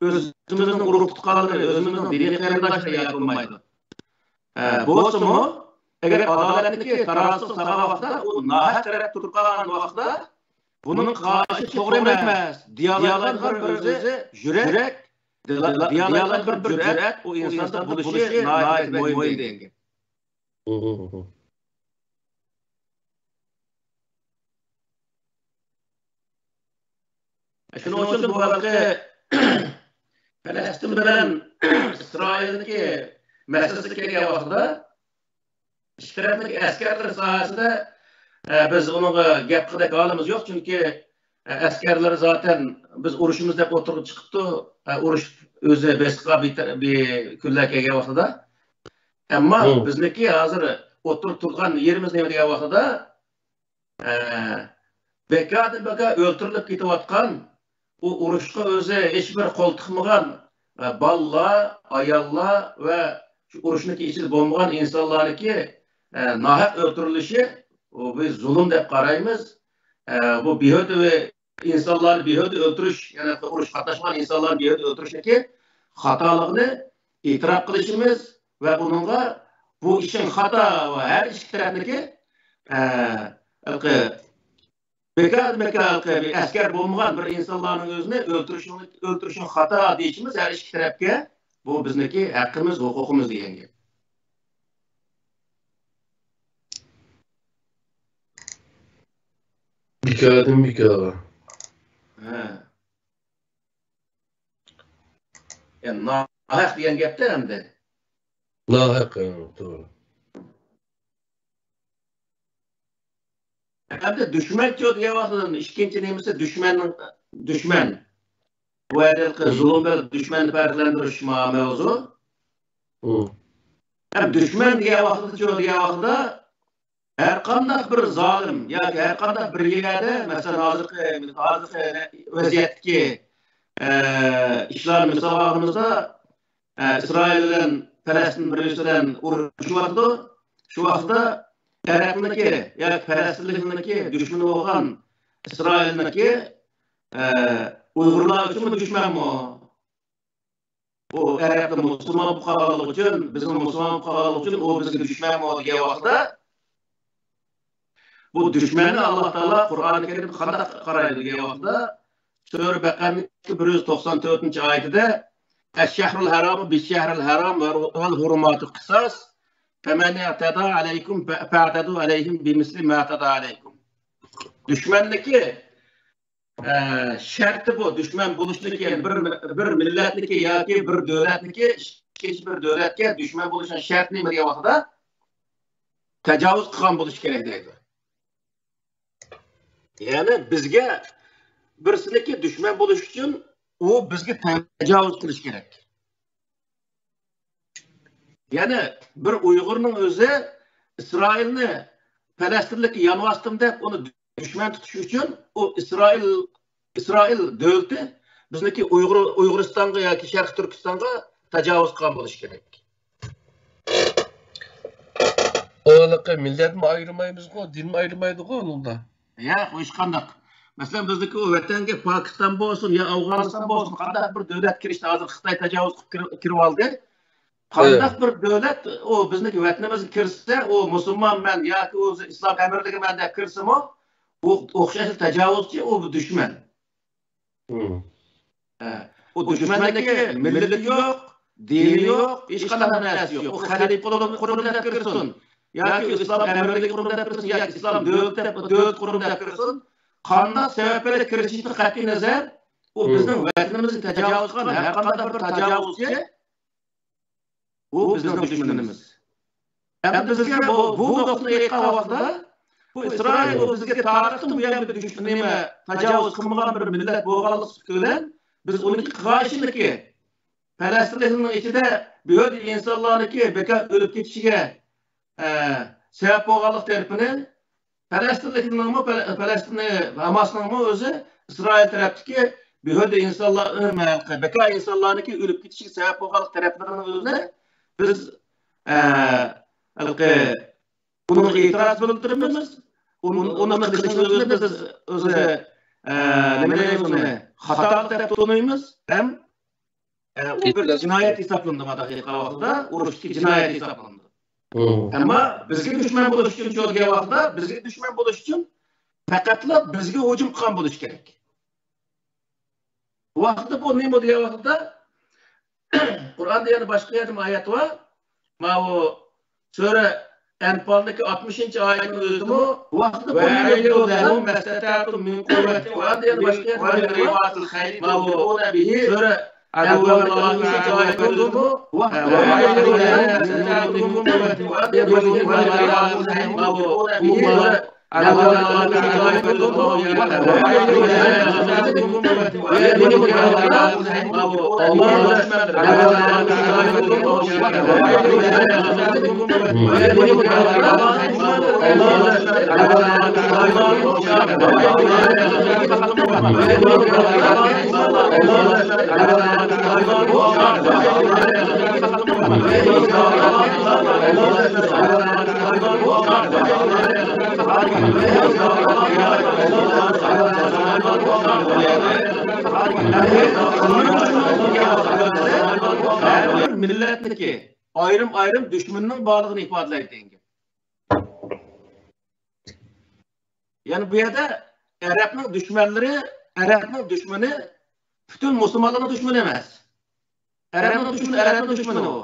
ئۆزىمىزنىڭ ئۇرۇق تۇغقانلىرى، ئۆزىمىزنىڭ دىنىي قېرىنداشلىرى يار بولمايدۇ. ئە، بولسىمۇ، ئەگەر ئادالەتنىڭكى تارازىسىغا سالغان ۋاقىتتا، ئۇ ناھەق تەرەپ تۇرۇپ قالغان ۋاقىتتا، بۇنىڭ قارىشى توغرا ئەمەس دېيەلەيدىغان بىر ئۆزى يۈرەك، دېيەلەيدىغان بىر جۈرئەت ئۇ ئىنساندا بولۇشى ناھايىتى مۇھىم دېگەن گەپ. شۇنىڭ ئۈچۈن بۇ ھېلىقى پەلەستىن بىلەن ئىسرائىلنىڭكى مەسىلىسىگە كەلگەن ۋاقتىدا، ئىككى تەرەپنىڭ ئەسكەرلىرى ساھەسىدە، ئە، بىز ئۇنىڭغا گەپ قىلىدەك ھالىمىز يوق، چۈنكى، ئە، ئەسكەرلىرى زاتەن بىز ئۇرۇشىمىز دەپ ئوتتۇرىغا چىقىپتۇ، ئە، ئۇرۇش ئۆزى بېسىققان بىر، بىر كۈنلەر كەلگەن ۋاقتىدا. ئەمما بىزنىڭكى ھازىر ئوتتۇرىدا تۇرغان يېرىمىز نېمە دېگەن ۋاقتىدا، ئە، بىكاردىن بىكار ئۆلتۈرۈلۈپ كېتىۋاتقان، ئۇ ئۇرۇشقا ئۆزى ھېچبىر قول تىقمىغان، ئە، بالىلار، ئاياللار ۋە شۇ ئۇرۇشنىڭكى ئىچىدە بولمىغان ئىنسانلارنىڭكى، ئە، ناھەق ئۆلتۈرۈلۈشى، ئۇ بىز زۇلۇم دەپ قارايمىز. ئە، بۇ بىھۇدە ئىنسانلارنى بىھۇدە ئۆلتۈرۈش، يەنى ئۇرۇشقا قاتناشمىغان ئىنسانلارنى بىھۇدە ئۆلتۈرۈشنىڭكى خاتالىقىنى ئېتىراپ قىلىشىمىز ۋە بۇنىڭغا بۇ ئىشنىڭ خاتا ۋە ھەر ئىككى تەرەپنىكى، ئە، ھېلىقى بىكار، بىكار ھېلىقى بىر ئەسكەر بولمىغان بىر ئىنسانلارنىڭ ئۆزىنى ئۆلتۈرۈشنىڭ، ئۆلتۈرۈشنىڭ خاتا دېيىشىمىز ھەر ئىككى تەرەپكە بۇ بىزنىڭكى ھەققىمىز، ھوقۇقىمىز دېگەن گەپ. بىكاردىن بىكارغا. ھە. يەنى ناھەق دېگەن گەپتە ئەمدى. ناھەق، ھە، توغرا. ئەمدى دۈشمەنچۇ دېگەن ۋاقتىدا ئىككىنچى نېمىسى دۈشمەننىڭ، دۈشمەن. بۇ يەردە زۇلۇم بىلەن دۈشمەننى پەرقلەندۈرۈش ماۋزۇ. ھە، دۈشمەن دېگەن ۋاقتىدىچۇ دېگەن ۋاقتىدا ھەر قانداق بىر زالىم ياكى ھەر قانداق بىر يەردە، مەسىلەن، ھازىرقى، ھازىرقى ۋەزىيەتتىكى، ئە، ئىشلارنى مىسال ئالغىنىمىزدا، ئە، ئىسرائىل بىلەن پەلەستىن بىر بىلەن ئۇرۇشۇۋاتىدۇ. شۇ ۋاقىتتا ئەرەبنىڭكى ياكى پەلەستىنلىكنىڭكى دۈشمىنى بولغان ئىسرائىلنىڭكى، ئە، ئۇيغۇرلار ئۈچۈنمۇ دۈشمەنمۇ؟ ئۇ ئەرەبلەر مۇسۇلمان بولۇپ قالغانلىقى ئۈچۈن، بىزنىڭ مۇسۇلمان بولۇپ قالغانلىقى ئۈچۈن ئۇ بىزگە دۈشمەنمۇ دېگەن ۋاقىتتا، بۇ دۈشمەننى ئاللا تائالا قۇرئانى كەرىمدە قانداق قارايدۇ دېگەن ۋاقىتتا، سۈرە بەقەرىنىڭ بىر يۈز توقسان تۆتىنچى ئايىتىدە، «الشهر الحرام بالشهر الحرام والحرمات قصاص، فمن اعتدى عليكم فاعتدوا عليه بمثل ما اعتدى عليكم.» دۈشمەننىكى ئە، شەرتى بۇ، دۈشمەن بولۇشنىڭكى، يەنى بىر، بىر مىللەتنىكى ياكى بىر دۆلەتنىكى ئىككىنچى بىر دۆلەتكە دۈشمەن بولۇشنىڭ شەرتى نېمە دېگەن ۋاقتىدا، تاجاۋۇز قىلغان بولۇشى كېرەك دەيدۇ. يەنى بىزگە بىرسىنىڭكى دۈشمەن بولۇش ئۈچۈن ئۇ بىزگە تاجاۋۇز قىلىشى كېرەك. يەنى بىر ئۇيغۇرنىڭ ئۆزى ئىسرائىلنى پەلەستىنلىككە يانۋاستىم دەپ ئۇنى دۈشمەن تۇتۇش ئۈچۈن ئۇ ئىسرائىل، ئىسرائىل دۆلىتى بىزنىڭكى ئۇيغۇر، ئۇيغۇرىستانغا ياكى شەرقىي تۈركىستانغا تاجاۋۇز قىلغان بولۇشى كېرەك. ئۇنىڭغا مىللەتمۇ ئايرىمايمىزغۇ، دىنمۇ ئايرىمايدىغۇ ئۇنىڭدا. ياق، ھېچقانداق. مەسىلەن، بىزنىڭكى ئۇ ۋەتەنگە پاكىستان بولسۇن يا ئافغانىستان بولسۇن، قانداق بىر دۆلەت كىرىشتە، ھازىر خىتاي تاجاۋۇز قىلىپ كىر-، كىرىۋالدى. قانداق بىر دۆلەت ئۇ بىزنىڭكى ۋەتىنىمىزگە كىرسە، ئۇ مۇسۇلمانمەن ياكى ئۇ ئىسلام ئەمىرلىكىمەن دەپ كىرسىمۇ، ئۇ ئوخشاشلا تاجاۋۇزچى، ئۇ دۈشمەن. ھە. ئۇ دۈشمەننىڭكى مىللىتى يوق، دىنى يوق، ھېچقانداق نەرسىسى يوق. ئۇ خەلىپە قۇرۇم-، قۇرۇم دەپ كىرسۇن، ياكى ئىسلام ئەمىرلىكى قۇرۇم دەپ كىرسۇن، ياكى ئىسلام دۆلىتى دەپ، دۆلەت قۇرۇم دەپ كىرسۇن، قانداق سەۋەب بىلەن كىرىشىدىن قەتئىينەزەر، ئۇ بىزنىڭ ۋەتىنىمىزنى تاجاۋۇز قىلغان ھەر قانداق بىر تاجاۋۇزچى، ئۇ بىزنىڭ دۈشمىنىمىز. ئەمدى بىزگە بۇ، بۇ نۇقتىنى ئېيتقان ۋاقتىدا، بۇ ئىسرائىل، بۇ بىزگە تارىختىن بۇيان بىر دۈشمىنى، تاجاۋۇز قىلمىغان بىر مىللەت بولغانلىقى بىلەن، بىز ئۇنىڭكى قارشىلىقى، پەلەستىنلىكنىڭ ئىچىدە بىھۇدە ئىنسانلارنىڭكى بىكار ئۆلۈپ كېتىشىگە، ئە، سەۋەب بولغانلىق تەرىپىنى پەلەستىنلىكنىڭمۇ، پەلەستىننى، ھاماسنىڭمۇ ئۆزى ئىسرائىل تەرەپتىكى بىھۇدە ئىنسانلار، بىكار ئىنسانلارنىڭكى ئۆلۈپ كېتىشىگە سەۋەب بولغانلىق تەرەپلىرىنىڭ ئۆزىنى بىز، ئە، ھېلىقى بۇنىڭغا ئېتىراز بىلدۈرىمىز. ئۇنى، ئۇنى قىلىشنىڭ ئۆزىنى بىز ئۆزى، ئە، نېمە دەيمىز ئۇنى، خاتالىق دەپ تونۇيمىز ھەم، ئە، ئۇ بىر جىنايەت ھېسابلىنىدۇ، مۇنداق ئېيتقان ۋاقتىدا ئۇرۇشتىكى جىنايەت ھېسابلىنىدۇ. ئەمما بىزگە دۈشمەن بولۇش ئۈچۈن شۇ دېگەن ۋاقتىدا، بىزگە دۈشمەن بولۇش ئۈچۈن پەقەتلا بىزگە ھۇجۇم قىلغان بولۇش كېرەك. بۇ ۋاقىتتا بۇ نېمە دېگەن ۋاقىتتا، قۇرئاندا يەنە باشقا يەردىمۇ ئايەت بار. ماۋۇ سۈرە ئەنپالدىكى ئاتمىشىنچى ئايەتنىڭ ئۆزىدىمۇ، بۇ ۋاقىتتا بۇ نېمە دېگەن ۋاقىتتا، مەستەتەتۇم مىن قۇۋۋەتىن، قۇرئاندا يەنە باشقا يەردىمۇ ئايەت بار. ماۋۇ سۈرە ھەر بىر مىللەتنىڭكى ئايرىم-ئايرىم دۈشمىنىنىڭ بارلىقىنى ئىپادىلەيدۇ دېگەن گەپ. يەنى بۇ يەردە ئەرەبنىڭ دۈشمەنلىرى، ئەرەبنىڭ دۈشمىنى پۈتۈن مۇسۇلمانلارنىڭ دۈشمىنى ئەمەس. ئەرەبنىڭ دۈشمىنى ئەرەبنىڭ دۈشمىنى ئۇ.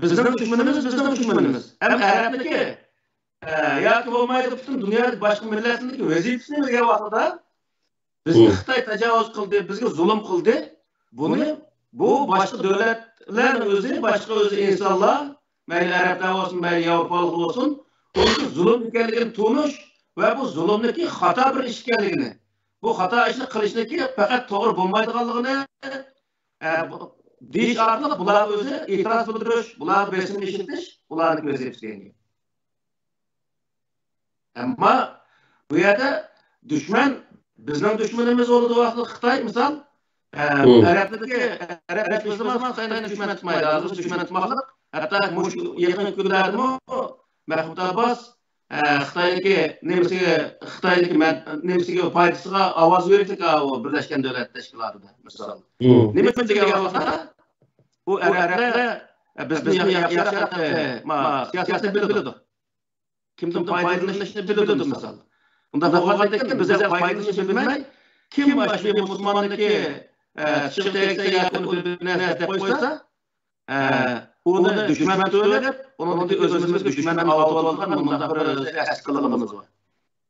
بىزنىڭ دۈشمىنىمىز بىزنىڭ دۈشمىنىمىز. ھەم ئەرەبنىڭكى، ئە، ياكى بولمايدۇ پۈتۈن دۇنيادىكى باشقا مىللەتلەرنىڭكى ۋەزىپىسىنى بىلگەن ۋاقتىدا، بىزگە خىتاي تاجاۋۇز قىلدى، بىزگە زۇلۇم قىلدى. بۇنى، بۇ باشقا دۆلەتلەرنىڭ ئۆزى، باشقا ئۆزى ئىنسانلار، مەيلى ئەرەبلەر بولسۇن، مەيلى ياۋروپالىقلار بولسۇن، بۇنىڭكى زۇلۇم ئىكەنلىكىنى تونۇش ۋە بۇ زۇلۇمنىڭكى خاتا بىر ئىش ئىكەنلىكىنى، بۇ خاتا ئىشنى قىلىشنىڭكى پەقەت توغرا بولمايدىغانلىقىنى، ئە، بۇ، دېيىش ئارقىلىق بۇلارغا ئۆزى ئېتىراز بىلدۈرۈش، بۇلارغا بېسىم ئىشلىتىش، بۇلارنىڭكى ۋەزىپىسى دېگەن گەپ. ئەمما بۇ يەردە دۈشمەن، بىزنىڭ دۈشمىنىمىز بولىدۇ ۋاقىتتا خىتاي، مىسال، ئە، ئەرەبلىكى، ئەرەب دۈشمىنى خىتاينى دۈشمەن تۇتمايدۇ. ھازىر دۈشمەن تۇتماقلىق. ھەتتا مۇشۇ يېقىنقى كۈنلەردىمۇ مەھمۇد ئابباس، ئە، خىتاينىڭكى نېمىسىگە، خىتاينىڭكى مەن-، نېمىسىگە، پايدىسىغا ئاۋاز بېرىپتىكى ئاۋۇ بىرلەشكەن دۆلەت تەشكىلاتىدا، مىسال. نېمە ئۈچۈن دېگەن ۋاقىتتا، بۇ ئەرەبلەر، ئە، بىزدىن يا-، ياخشىراق، ئە، ما، سىياسەتنى بىلىدۇ. كىمدىن پايدىلىنىشنى بىلىدۇ، مىسال. ئۇنداق بولغاندىكىن، بىز ھەم پايدىلىنىشنى بىلمەي، كىم ئاشۇ مۇسۇلماننىڭكى، ئە، چىشىغا تەگسە ياكى ئۇنى بىر نەرسە دەپ قويسا، ئە، ئۇنى دۈشمەن تۇتۇۋېلىپ، ئۇنىڭدىكى ئۆزىمىزگە دۈشمەننى ئاۋۇتۇۋالىدىغان مۇنداق بىر ئەسلىك قىلىقىمىز بار.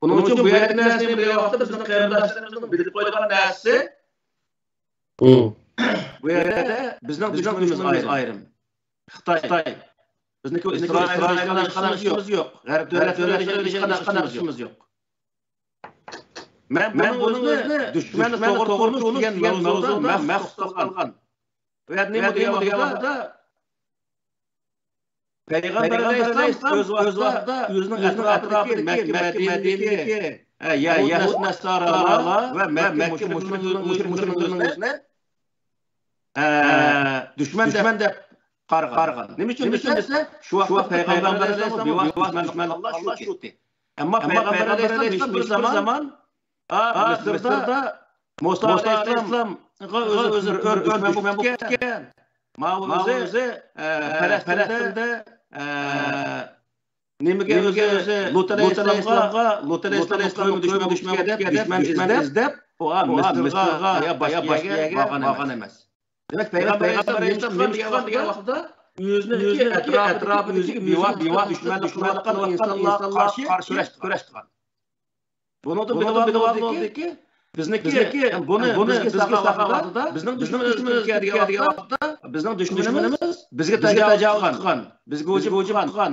بۇنىڭ ئۈچۈن بۇ يەردىكى نەرسە نېمە دېگەن ۋاقىتتا بىزنىڭ قېرىنداشلىرىمىزنىڭ بىلىپ قويىدىغان نەرسىسى، بۇ يەردە بىزنىڭ دۈشمىنىمىز ئايرىم. خىتاي. خىتاي. بىزنىڭكى ئىسرائىل بىلەن ھېچقانداق ئىشىمىز يوق. غەرب دۆلەتلىرى بىلەن ھېچقانداق ئىشىمىز يوق. مەن بۇنىڭ ئۆزىنى دۈشمەننى توغرا تونۇش دېگەن مەۋزۇدا مەخسۇس توختالغان. بۇ يەردە نېمە دېگەن ۋاقىتتا، پەيغەمبەر ئەلەيھىسسالام ئۆز ۋاقتىدا ئۆزىنىڭ ئەتراپىدىكى مەككە، مەدىنىدىكى، ھە، يەھۇد، نەسارالار ۋە مەككە مۇشرىكلىرىنىڭ ئۆزىنى، ئە، دۈشمەن دەپ قارىغان. نېمە ئۈچۈن دېسە، شۇ ۋاقىتتا پەيغەمبەر ئەلەيھىسسالامغا بىۋاسىتە دۈشمەن، دۈشمەن ئاللا شۇ ئىدى. ئەمما پەيغەمبەر ئەلەيھىسسالام ھېچبىر زامان، ئا، مىسىردا مۇسا ئەلەيھىسسالامغا ئۆزى بىر ئۆر دۈشمەن بوپتىكەن. ماۋۇ ئۆزى، ئە، پەلەستىندە، ئە، نېمىگە ئۆزى، ئۆزى لۇت ئەلەيھىسسالامغا، لۇت ئەلەيھىسسالامنىڭ قەۋمى دۈشمەن بوپتىكەن دەپ دۈشمەن ئىزدەپ، ئۇ مىسىرغا يا باشقا يەرگە بارغان ئەمەس. دېمەك، پەيغەمبەر ئەلەيھىسسالام نېمە چىققان دېگەن ۋاقىتتا، ئۆزىنىڭكى ئەتراپىدىكى بىۋاسىتە دۈشمەنلىك قىلىۋاتقان ئىنسانلارغا قارشى كۈرەش قىلغان. بۇنىڭدىن بىلىۋالغىلى بولىدۇكى، بىزنىڭكى، بۇنى، بۇنى بىزگە ساقلىغان ۋاقتىدا، بىزنىڭ دۈشمىنىمىز كىمكەن دېگەن ۋاقىتتا، بىزنىڭ دۈشمىنىمىز بىزگە تاجاۋۇز قىلغان، بىزگە ھۇجۇم قىلغان،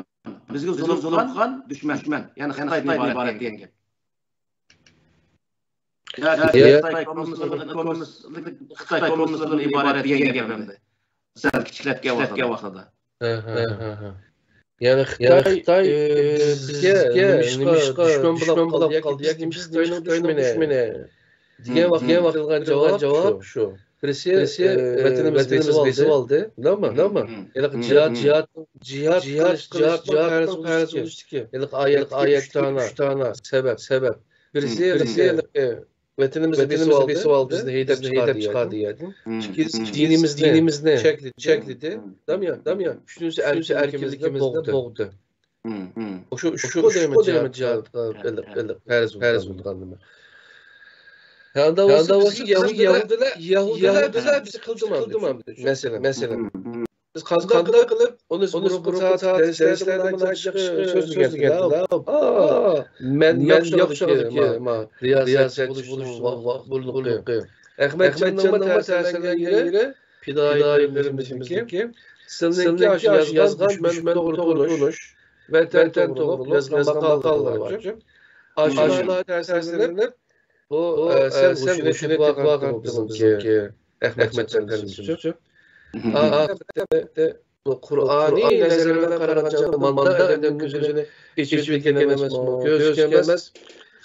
بىزگە زۇلۇم قىلغان دۈشمەن، يەنى خىتايدىن ئىبارەت دېگەن گەپ. ياكى يا- خىتاي كوممۇنىستلىرىدىن، كوممۇنىست-، خىتاي كوممۇنىستلىرىدىن ئىبارەت دېگەن گەپ ئەمدى. سەل كىچىكلەتكەن ۋاقتىدا. ھە، ھە، ھە، ھە. يەنى خىتاي، خىتاي، ئى، بىزگە نېمىشقا دۈشمەن بولاپ قالدى ياكى بىز نېمىشقا خىتاينىڭ دۈشمىنى دېگەن ۋاقىتتا بېرىدىغان جاۋاب شۇ. بىرسى، ئى، ۋەتىنىمىزنى بېسىۋالدى. بىلەمۇ؟ بىلەمۇ؟ ھېلىقى جىھاد، جىھاد، جىھاد، جىھاد قىلىش، جىھاد قىلىش ئۈچۈن ھېلىقى ئايەتتىكى ئۈچ دانە سەۋەب، سەۋەب. بىرسى، بىرسى ھېلىقى ۋەتىنىمىزنى بېسىۋالدى، بىزنى ھەيدەپ چىقاردى يەردىن. ئىككىنچىسى دىنىمىزنى چەكلىدى، چەكلىدى. دەميا، دەميا. ئۈچىنچىسى ئەركىنلىكىمىزنى بوغدى. شۇ، شۇ، شۇ دەيمەن جىھادقا پەرز، پەرز بولغان نېمە. يەھۇدىيلار، يەھۇدىيلار بىز قىلدىمۇ؟ مەسىلەن، مەسىلەن. بىز قانداق قىلىپ ئۇنى بۇرۇنقى سائەت دەرسلەردە مۇنداق چىقىش سۆزلىگەندىلا، مەن ياخشى رىياسەتچى بولۇشنىڭ ماقۇللۇقى. ئەخمەتجاننىڭ تەسىرلەنگەن يېرى پىدائىيلىرىمىزنىڭكى، سىلىنىڭكى ئاشۇ يازغان دۈشمەن توغرا تونۇش، ۋەتەن توغرۇلۇق يازغان ماقالىلىرى بار. ئاشۇلارغا تەسىرلىنىپ، بۇ، ئە، سەل ھوشىنى تېپىۋالغان بىزنىڭكى ئەخمەتجان ئەپەندىمىزچۇ. ئا، ئا، بۇ قۇرئانىي نەزەر بىلەن قارىغاندا ماندا ئادەمنىڭ كۆزىنى ئېچىۋېتكەن ئەمەسمۇ؟ كۆزى كەلمەس.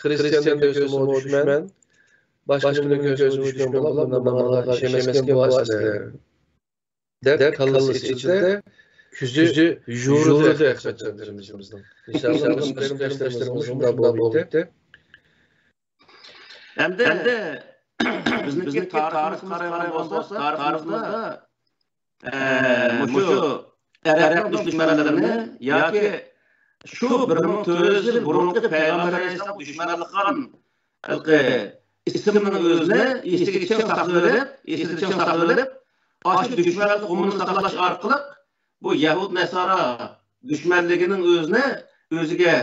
خىرىستىياننىڭ كۆزىمۇ دۈشمەن، باشقىنىڭ كۆزىمۇ دۈشمەن بولا، مانا ماڭىغا ئىشەنمەسكەن بۇ ئەسلى. دەپ كاللىسى ئېچىلدى، كۆزى يورۇلدى ئەخمەتجان تېرىمىزنىڭ. ئىنشاللا، قېرىنداشلىرىمىزمۇ شۇنداق بولۇپ كېتتى. ئەمدى، ئەمدى بىزنىڭكى تارىخىمىزغا قارايدىغان بولساق، تارىخىمىزدا، ئە، مۇشۇ ئەرەبنىڭ دۈشمەنلىرىنى ياكى شۇ بىر مىڭ تۆت يۈز يىل بۇرۇنقى پەيغەمبەر ئەلەيھىسسالام دۈشمەنلىك قىلغان ھېلىقى ئىسىمنىڭ ئۆزىنى ئېسىگە چىڭ ساقلىۋېلىپ، ئېسىدە چىڭ ساقلىۋېلىپ، ئاشۇ دۈشمەنلىك ئۇقۇمىنى ساقلاش ئارقىلىق بۇ يەھۇد نەسارا دۈشمەنلىكىنىڭ ئۆزىنى ئۆزىگە،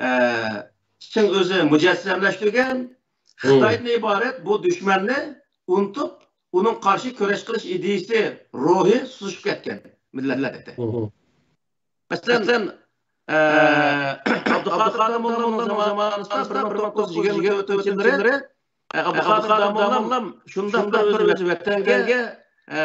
ئە، چىڭ ئۆزى مۇجەسسەملەشتۈرگەن، خىتايدىن ئىبارەت بۇ دۈشمەننى ئۇنتۇپ، ئۇنىڭ قارشى كۈرەش قىلىش ئىدىيىسى، روھى سۇسۇشۇپ كەتكەن مىللەتتە. مەسىلەن، ئە، ئابدۇقادىر داموللامنىڭ زامانىسىدا، بىر مىڭ توققۇز يۈز يىگىرمە تۆتىنچى يىللىرى، ئە، ئابدۇقادىر داموللام شۇنداق بىر ئۆزى ۋەتەنگە، ئە،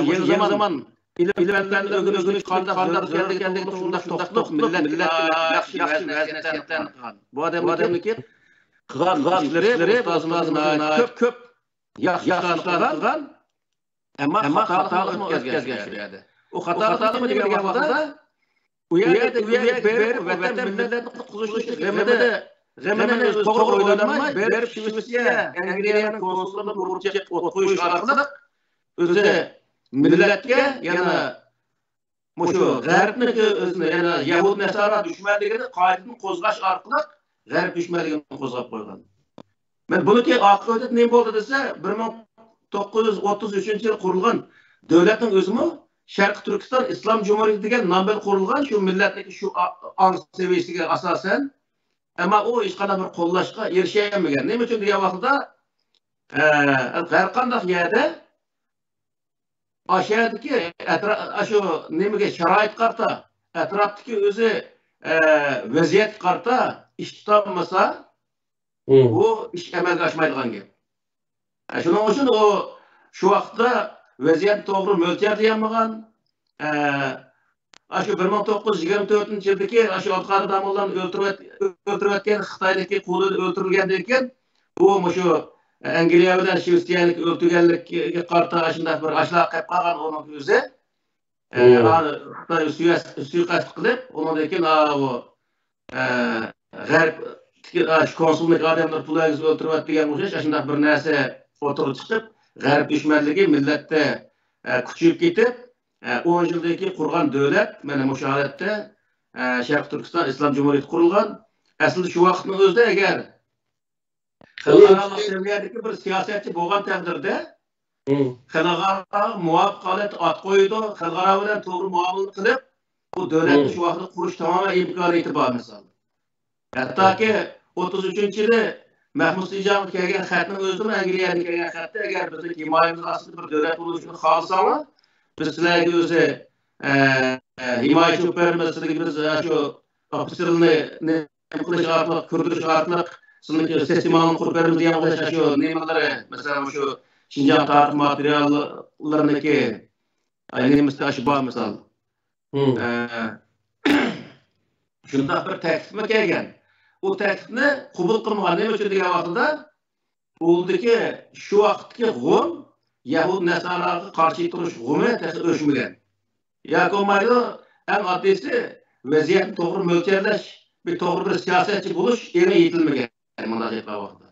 مۇشۇ يېڭى زامان ئىلىم پەنلەرنى ئۆگىنىش قانداق زۆرۈر ئىكەنلىكى، شۇنداق توختىلىپ، مىللەتكە ياخشى، ياخشى ۋەزىيەتلەرنى قىلغان. بۇ ئادەمنىڭكى قىلغان ئىشلىرى ئۇستازىمىز ناھايىتى كۆپ، كۆپ ياخشى ئىشلارنى قىلغان. ئەمما خاتالىقنى ئۆتكەزگەن شۇ يەردە. ئۇ خاتالىقنى دېگەن ۋاقتىدا، ئۇ يەردە، ئۇ يەرگە بېرىپ، ۋەتەن مىللەتنى قۇتقۇزۇشنىڭ غېمىدە، غېمىنى ئۆزى توغرا ئويلانماي، بېرىپ شىۋېتسىيە، ئەنگلىيەنىڭ كونسۇللۇقىنى ئۇرۇپ چېقىپ ئوت قويۇش ئارقىلىق ئۆزى مىللەتكە، يەنە مۇشۇ غەربنىڭكى ئۆزىنى، يەنى يەھۇد نەسارا دۈشمەنلىكىنى قايتىدىن قوزغاش ئارقىلىق غەرب دۈشمەنلىكىنى قوزغاپ قويغان. مەن بۇنىڭكى ئاقىۋىتى نېمە بولدى دېسە، بىر مىڭ توققۇز يۈز ئوتتۇز ئۈچىنچى يىل قۇرۇلغان دۆلەتنىڭ ئۆزىمۇ شەرقىي تۈركىستان ئىسلام جۇمھۇرىيىتى دېگەن نام بىلەن قۇرۇلغان، شۇ مىللەتنىڭكى شۇ ئا-، ئاڭ سەۋىيەسىگە ئاساسەن، ئەمما ئۇ ھېچقانداق بىر قوللاشقا ئېرىشەلمىگەن. نېمە ئۈچۈن دېگەن ۋاقىتتا، ئە، ھەر قانداق يەردە ئاشۇ يەردىكى ئەترا-، ئاشۇ نېمىگە، شارائىتقا قارىتا، ئەتراپتىكى ئۆزى، ئە، ۋەزىيەتكە قارىتا ئىش تۇتالمىسا، بۇ ئىش ئەمەلگە ئاشمايدىغان گەپ. ئە، شۇنىڭ ئۈچۈن ئۇ شۇ ۋاقىتتا ۋەزىيەتنى توغرا مۆلچەرلىيەلمىگەن. ئە، ئاشۇ بىر مىڭ توققۇز يۈز يىگىرمە تۆتىنچى يىلدىكى ئاشۇ ئابدۇقادىر داموللامنى ئۆلتۈرۈۋەت-، ئۆلتۈرۈۋەتكەن، خىتايدىكى قولىدا ئۆلتۈرۈلگەندىن كېيىن، ئۇ مۇشۇ ئەنگلىيە بىلەن شىۋېتسىيەنىڭكى ئۆلتۈرگەنلىكىگە قارىتا ئاشۇنداق بىر ئاشۇلار قېلىپ قالغان ئۇنىڭ ئۆزى. ئە، ئانا خىتاي سۇيىقەست، سۇيىقەست قىلىپ، ئۇنىڭدىن كېيىن، ئا، ئۇ، ئە، غەرب، ئا، شۇ كونسۇلنىڭ ئادەملىرى پۇل ئەگىز ئۆلتۈرۈۋەتتى دېگەن ئوخشاش ئاشۇنداق بىر نەرسە ئوتتۇرىغا چىقىپ، غەرب دۈشمەنلىكى مىللەتتە، ئە، كۈچىيىپ كېتىپ، ئە، ئون يىلدىن كېيىن قۇرغان دۆلەت، مانا مۇشۇ ھالەتتە، ئە، شەرقىي تۈركىستان ئىسلام جۇمھۇرىيىتى قۇرۇلغان. ئەسلىدە شۇ ۋاقىتنىڭ ئۆزىدە ئەگەر خەلقئارالىق سەۋىيەدىكى بىر سىياسەتچى بولغان تەقدىردە، خەلقئاراغا مۇۋاپىق ھالەتتە ئات قويىدۇ، خەلقئارا بىلەن توغرا مۇئامىلە قىلىپ، بۇ دۆلەتنى شۇ ۋاقىتتا قۇرۇش تامامەن ئىمكانىيىتى بار، مىسال. ھەتتاكى ئوتتۇز ئۈچىنچى يىلى مەھمۇد سىنجاڭغا كەلگەن خەتنىڭ ئۆزىمۇ، ئەنگلىيەدىن كەلگەن خەتتە، ئەگەر بىزنىڭ ھىمايىمىز ئاستىدا بىر دۆلەت بولۇشىنى خالىساڭلار، بىز سىلەرگە ئۆزى، ئە، ئە، ھىمايىچى بولۇپ بېرىمىز، سىلەرگە بىز، ئە، شۇ ئوفىتسېرنى نېمە قىلىش ئارقىلىق، كىردۈرۈش ئارقىلىق، سىلىنىڭكى سىستېمىڭىزنى قۇرۇپ بېرىمىز دېگەن ئوخشاش ئاشۇ نېمىلىرى، مەسىلەن، مۇشۇ شىنجاڭ تارىخ ماتېرىياللىرىنىڭكى، ئاي، نېمىسىدە ئاشۇ بار، مىسال. ئە، شۇنداق بىر تەكلىپمۇ كەلگەن. ئۇ تەكلىپنى قوبۇل قىلمىغان. نېمە ئۈچۈن دېگەن ۋاقتىدا، ئۇلدىكى شۇ ۋاقىتتىكى غۇم، يەھۇد نەساراغا قارشى تۇرۇش غۇمى تېخى ئۆچمىگەن. ياكى بولمايدۇ، ئەڭ ئاددىيسى، ۋەزىيەتنى توغرا مۆلچەرلەش، بىر توغرا بىر سىياسەتچى بولۇش ئېڭى يېتىلمىگەن مۇنداق گەپلەر ۋاقتىدا.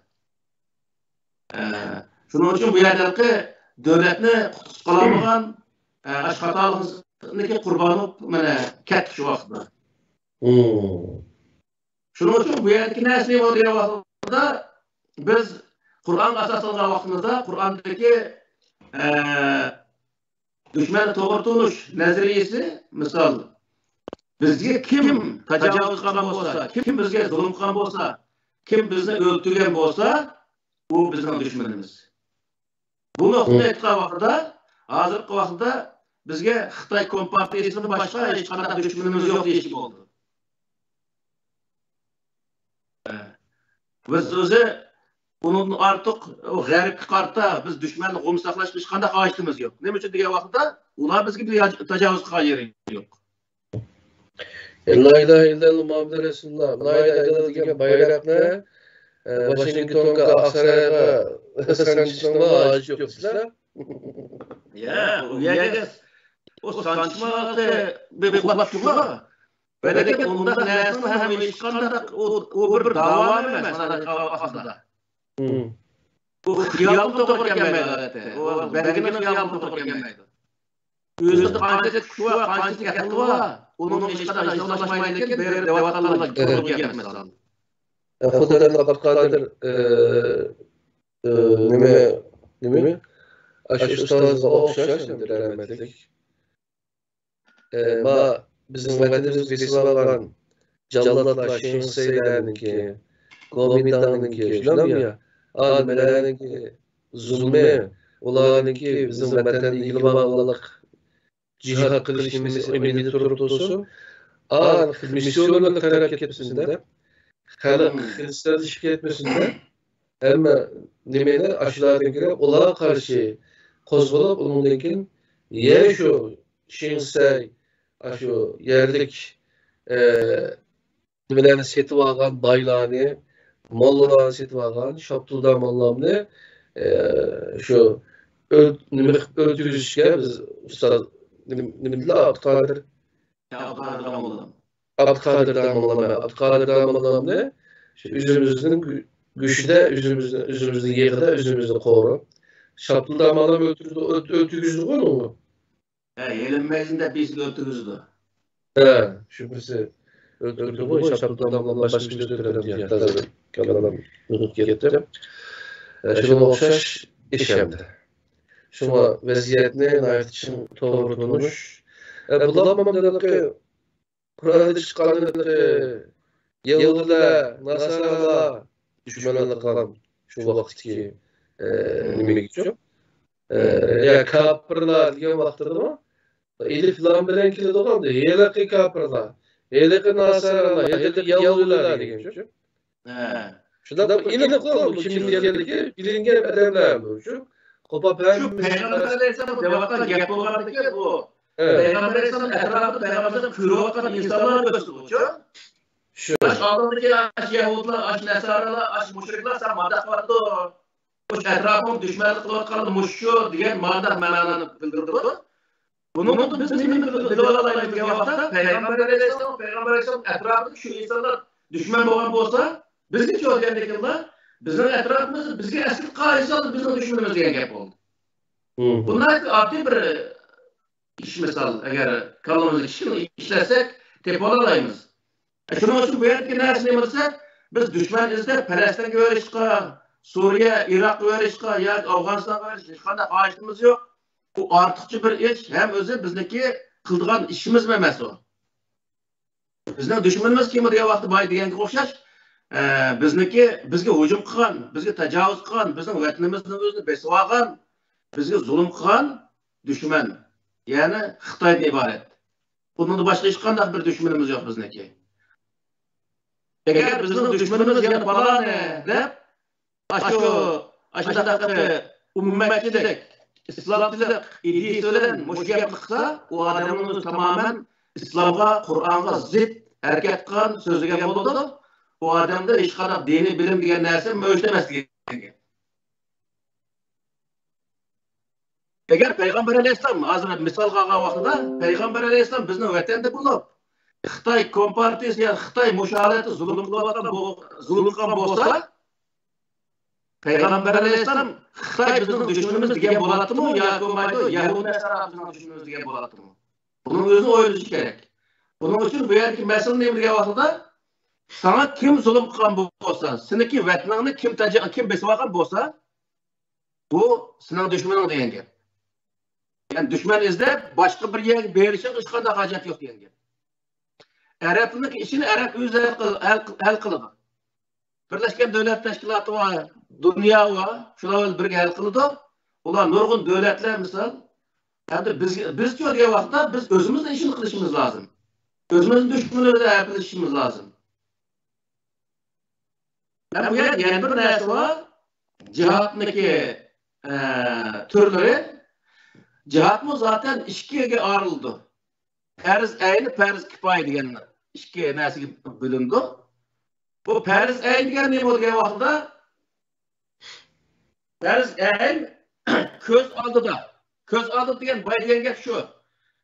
ئە، شۇنىڭ ئۈچۈن بۇ يەردىكى دۆلەتنى قۇتقۇزۇپ قالالمىغان، ئە، ئاشۇ خاتالىقنىڭكى قۇربانى بولۇپ، مانا، كەتتى شۇ ۋاقىتتا. شۇنىڭ ئۈچۈن بۇ يەردىكى نەرسىنى ئويلىغان ۋاقتىدا، بىز قۇرئانغا ئاساسلانغان ۋاقتىمىزدا، قۇرئاندىكى، ئە، دۈشمەننى توغرا تونۇش نەزەرىيىسى، مىسال، بىزگە كىم تاجاۋۇز قىلغان بولسا، كىم بىزگە زۇلۇم قىلغان بولسا، كىم بىزنى ئۆلتۈرگەن بولسا، ئۇ بىزنىڭ دۈشمىنىمىز. بۇ نۇقتىنى ئېيتقان ۋاقتىدا، ھازىرقى ۋاقىتتا بىزگە خىتاي كومپارتىيىسىدىن باشقا ھېچقانداق دۈشمىنىمىز يوق دېيىشكە بولىدۇ. بىز ئۆزى ئۇنىڭدىن ئارتۇق غەربكە قارىتا بىز دۈشمەننى غۇم ساقلاشقا ھېچقانداق ھاجىتىمىز يوق. نېمە ئۈچۈن دېگەن ۋاقىتتا، ئۇلار بىزگە بىر ياج-، تاجاۋۇز قىلغان يېرى يوق. لا ئىلاھە ئىللەللا مۇھەممەد رەسۇلۇللا، لا ئىلاھە ئىللەللا دېگەن بايراقنى، ئە، ۋاشىنگتونغا، ئاقسارايغا سانجىشنىڭمۇ ھاجىتى يوق دېسىلە. يا، ئۇ يەرگە ئۇ سانجىشماقتا بىر ئۇخلاپ تۇرغان. بەلكى ئۇنداق نەرسىنىڭ ھەم ھېچقانداق ئۇ، ئۇ بىر داۋا ئەمەس، مانا ئاخىرىدا. ئۇ خىيالغا توغرا كەلمەيدۇ، ئادەتتە. ئۇ بەلگىنىڭ خىيالىغا توغرا كەلمەيدۇ. ئۆزىدە قانچە كۈچ بار، قانچە ئەقىل بار، ئۇنىڭ ھېچقانداق ھېسابلاشمايدىكەن، بىر دەۋاتقانلار گەپ، مەسىلەن. خۇددى ئابدۇقادىر، ئە، ئە، نېمە، نېمە؟ ئاشۇ ئۇستازغا ئوخشاش، رەھمەتلىك. ئە، ما بىزنىڭ ۋەتىنىمىزنى بېسىۋالغان جاللاتلار، شېڭ شىسەيلەرنىڭكى، گومىنداڭنىڭكى، شۇنداقمۇ يا؟ ئا، نېمىلەرنىڭكى زۇلمى، ئۇلارنىڭكى بىزنىڭ ۋەتەننى ئىگىلىۋالغانلىق، جىھاد قىلىش نېمىسى ئەمەلىيدە تۇرۇپ تۇرسۇن، ئا، مىسيونېرلىق تەرەپكە كەتمىسۇن دەپ، خەلق خىرىستىيانلىشىپ كەتمىسۇن دەپ، ھەممە نېمىنى ئاشۇلاردىن كېلىپ، ئۇلارغا قارشى قوزغىلىپ، ئۇنىڭدىن كېيىن يەنە شۇ شېڭ شىسەي، ئاشۇ يەرلىك، ئە، نېمىلەرنى سېتىۋالغان بايلارنى، موللىلارنى سېتىۋالغان شاپتۇلدا موللامنى، ئە، شۇ ئۆل-، نېمە قىلىپ ئۆلتۈرگۈزۈشكە بىز ئۇستاز نېمە، نېمە دېدىلا، ئابدۇقادىر؟ ئابدۇقادىر داموللام. ئابدۇقادىر داموللام، ئابدۇقادىر داموللامنى شۇ ئۆزىمىزنىڭ گۆ-، گۆشىدە ئۆزىمىزنى، ئۆزىمىزنىڭ يېغىدا ئۆزىمىزنى قورۇپ، شاپتۇلدا موللام ئۆلتۈردى، ئۆلت-، ئۆلتۈرگۈزدىغۇ ئۇنى. ھە، يېلىنمەيسىن دەپ بىرسىگە ئۆلتۈرگۈزىدۇ. ھە، شۇ بىرسى ئۆلتۈرىدىغۇ، شاپتۇلدان بولغان باشقا بىرسى ئۆلتۈرەمدۇ دېگەن تازا كاللام ئۆتۈپ كەتتى. ھە، شۇنىڭغا ئوخشاش ئىش ئەمدى. شۇڭا ۋەزىيەتنى ناھايىتى چىڭ توغرا تونۇش. ھە، بۇلار مانا قۇرئاندا چىققان يەھۇدىيلار، ناسارالار دۈشمەنلىك قىلغان شۇ ۋاقىتتىكى، ئە، نېمىگىچۇ؟ ئە، يا كاپىرلار دېگەن ۋاقتىدىمۇ ئېلىف لام بىلەن كېلىدىغان، ھېلىقى كاپىرلار، ھېلىقى ناسارالار، ھېلىقى يەھۇدىيلار دېگەنچۇ. ھە. شۇنداق بىر ئېنىق قىلغان بۇ كىم ئىكەنلىكى بىلىنگەن ئادەملەر بۇ. شۇ قوپاپ شۇ پەيغەمبەر ئەلەيھىسسالام دەۋاتقان گەپ بولغاندىكى بۇ. ھە. پەيغەمبەر ئەلەيھىسسالام ئەتراپىدا پەيغەمبەرنى كۆرۈۋاتقان ئىنسانلار كۆرسىتىدۇچۇ. شۇ. ئاش ئالدىدىكى ئاش يەھۇدىيلار، ئاش ناسارالار، ئاش مۇشرىكلار سەن مانداق قىلىۋاتىدۇ. مۇشۇ ئەتراپىڭ دۈشمەنلىك قىلىۋاتقانلار مۇشۇ دېگەن مانداق مەنانى بىلدۈرىدۇ. بۇنىڭدىن بىز نېمىنى بىل-، بىلىۋالالايمىز دېگەن ۋاقىتتا، پەيغەمبەر ئەلەيھىسسالام، پەيغەمبەر ئەلەيھىسسالام ئەتراپىدا شۇ ئىنسانلار دۈشمەن بولغان بولسا، بىزگىچۇ دېگەندىكىنلا، بىزنىڭ ئەتراپىمىزدا بىزگە ئەسكى قىلغان ئىنسانلار بىزنىڭ دۈشمىنىمىز دېگەن گەپ بولدى. بۇ ناھايىتى ئاددىي بىر ئىش مىسال، ئەگەر كاللىمىزنى كىچىككىنە ئىشلەتسەك، تېپىۋالالايمىز. شۇنىڭ ئۈچۈن بۇ يەردىكى نەرسە نېمە دېسە، بىز دۈشمەن ئىزدەپ پەلەستىنگە بېرىشقا، سۈرىيە، ئىراققا بېرىشقا ياكى ئافغانىستانغا بېرىشقا ھېچقانداق ھاجىتىمىز يوق. بۇ ئارتۇقچە بىر ئىش ھەم ئۆزى بىزنىڭكى قىلىدىغان ئىشىمىزمۇ ئەمەس ئۇ. بىزنىڭ دۈشمىنىمىز كىم دېگەن ۋاقىتتا بايا دېگەنگە ئوخشاش، ئە، بىزنىڭكى بىزگە ھۇجۇم قىلغان، بىزگە تاجاۋۇز قىلغان، بىزنىڭ ۋەتىنىمىزنىڭ ئۆزىنى بېسىۋالغان، بىزگە زۇلۇم قىلغان دۈشمەن، يەنى خىتايدىن ئىبارەت. بۇنىڭدىن باشقا ھېچقانداق بىر دۈشمىنىمىز يوق بىزنىڭكى. ئەگەر بىزنىڭ دۈشمىنىمىز يەنە پالانى دەپ، ئاشۇ، ئاشۇنداق ئۈممەتچىلىك، ئىسلامچىلىق ئىدىيىسى بىلەن مۇشۇ گەپنى قىلسا، ئۇ ئادەمنىڭ ئۆزى تامامەن ئىسلامغا، قۇرئانغا زىت، ھەرىكەت قىلغان، سۆزلىگەن بولىدۇ. ئۇ ئادەمدە ھېچقانداق دىنىي بىلىم دېگەن نەرسە مەۋجۇت ئەمەس دېگەن گەپ. ئەگەر پەيغەمبەر ئەلەيھىسسالام، ھازىر مىسالغا ئالغان ۋاقتىدا، پەيغەمبەر ئەلەيھىسسالام بىزنىڭ ۋەتەندە بولۇپ، خىتاي كومپارتىيىسى يا خىتاي مۇشۇ ھالەتتە زۇلۇم قىلىۋاتقان بو-، زۇلۇم قىلغان بولسا، پەيغەمبەر ئەلەيھىسسالام خىتاي بىزنىڭ دۈشمىنىمىز دېگەن بولاتتىمۇ ياكى بولمايدۇ، يەھۇدىي نەسارا بىزنىڭ دۈشمىنىمىز دېگەن بولاتتىمۇ؟ بۇنىڭ ئۆزىنى ئويلىشى كېرەك. بۇنىڭ ئۈچۈن بۇ يەردىكى مەسىلە نېمە دېگەن ۋاقتىدا، ساڭا كىم زۇلۇم قىلغان بولسا، سېنىڭكى ۋەتىنىڭنى كىم تەجە-، كىم بېسىۋالغان بولسا، بۇ سېنىڭ دۈشمىنىڭ دېگەن گەپ. يەنى دۈشمەن ئىزدەپ، باشقا بىر يەرگە بېرىشىڭ ھېچقانداق ھاجەت يوق دېگەن گەپ. ئەرەبنىڭ ئىشىنى ئەرەب ئۆزى ھەل قىل-، ھەل، ھەل قىلىدۇ. بىرلەشكەن دۆلەت تەشكىلاتى بار، دۇنيا بار، شۇلار بىلەن بىرگە ھەل قىلىدۇ. ئۇلار نۇرغۇن دۆلەتلەر مىسال. ئەمدى بىز، بىزچۇ دېگەن ۋاقىتتا بىز ئۆزىمىزنىڭ ئىشىنى قىلىشىمىز لازىم. ئۆزىمىزنىڭ دۈشمىنى بىلەن ھەپىلىشىشىمىز لازىم. ھەم بۇ يەردە يەنە بىر نەرسە بار. جىھادنىكى، ئە، تۈرلىرى. جىھادمۇ زاتەن ئىككىگە ئايرىلىدۇ. پەرز ئەينى، پەرز كىپايە دېگەن ئىككى نەرسىگە بۆلۈنىدۇ. بۇ پەرز ئەين دېگەن نېمە دېگەن ۋاقتىدا، پەرز ئەين كۆز ئالدىدا. كۆز ئالدىدا دېگەن باي دېگەن گەپ شۇ.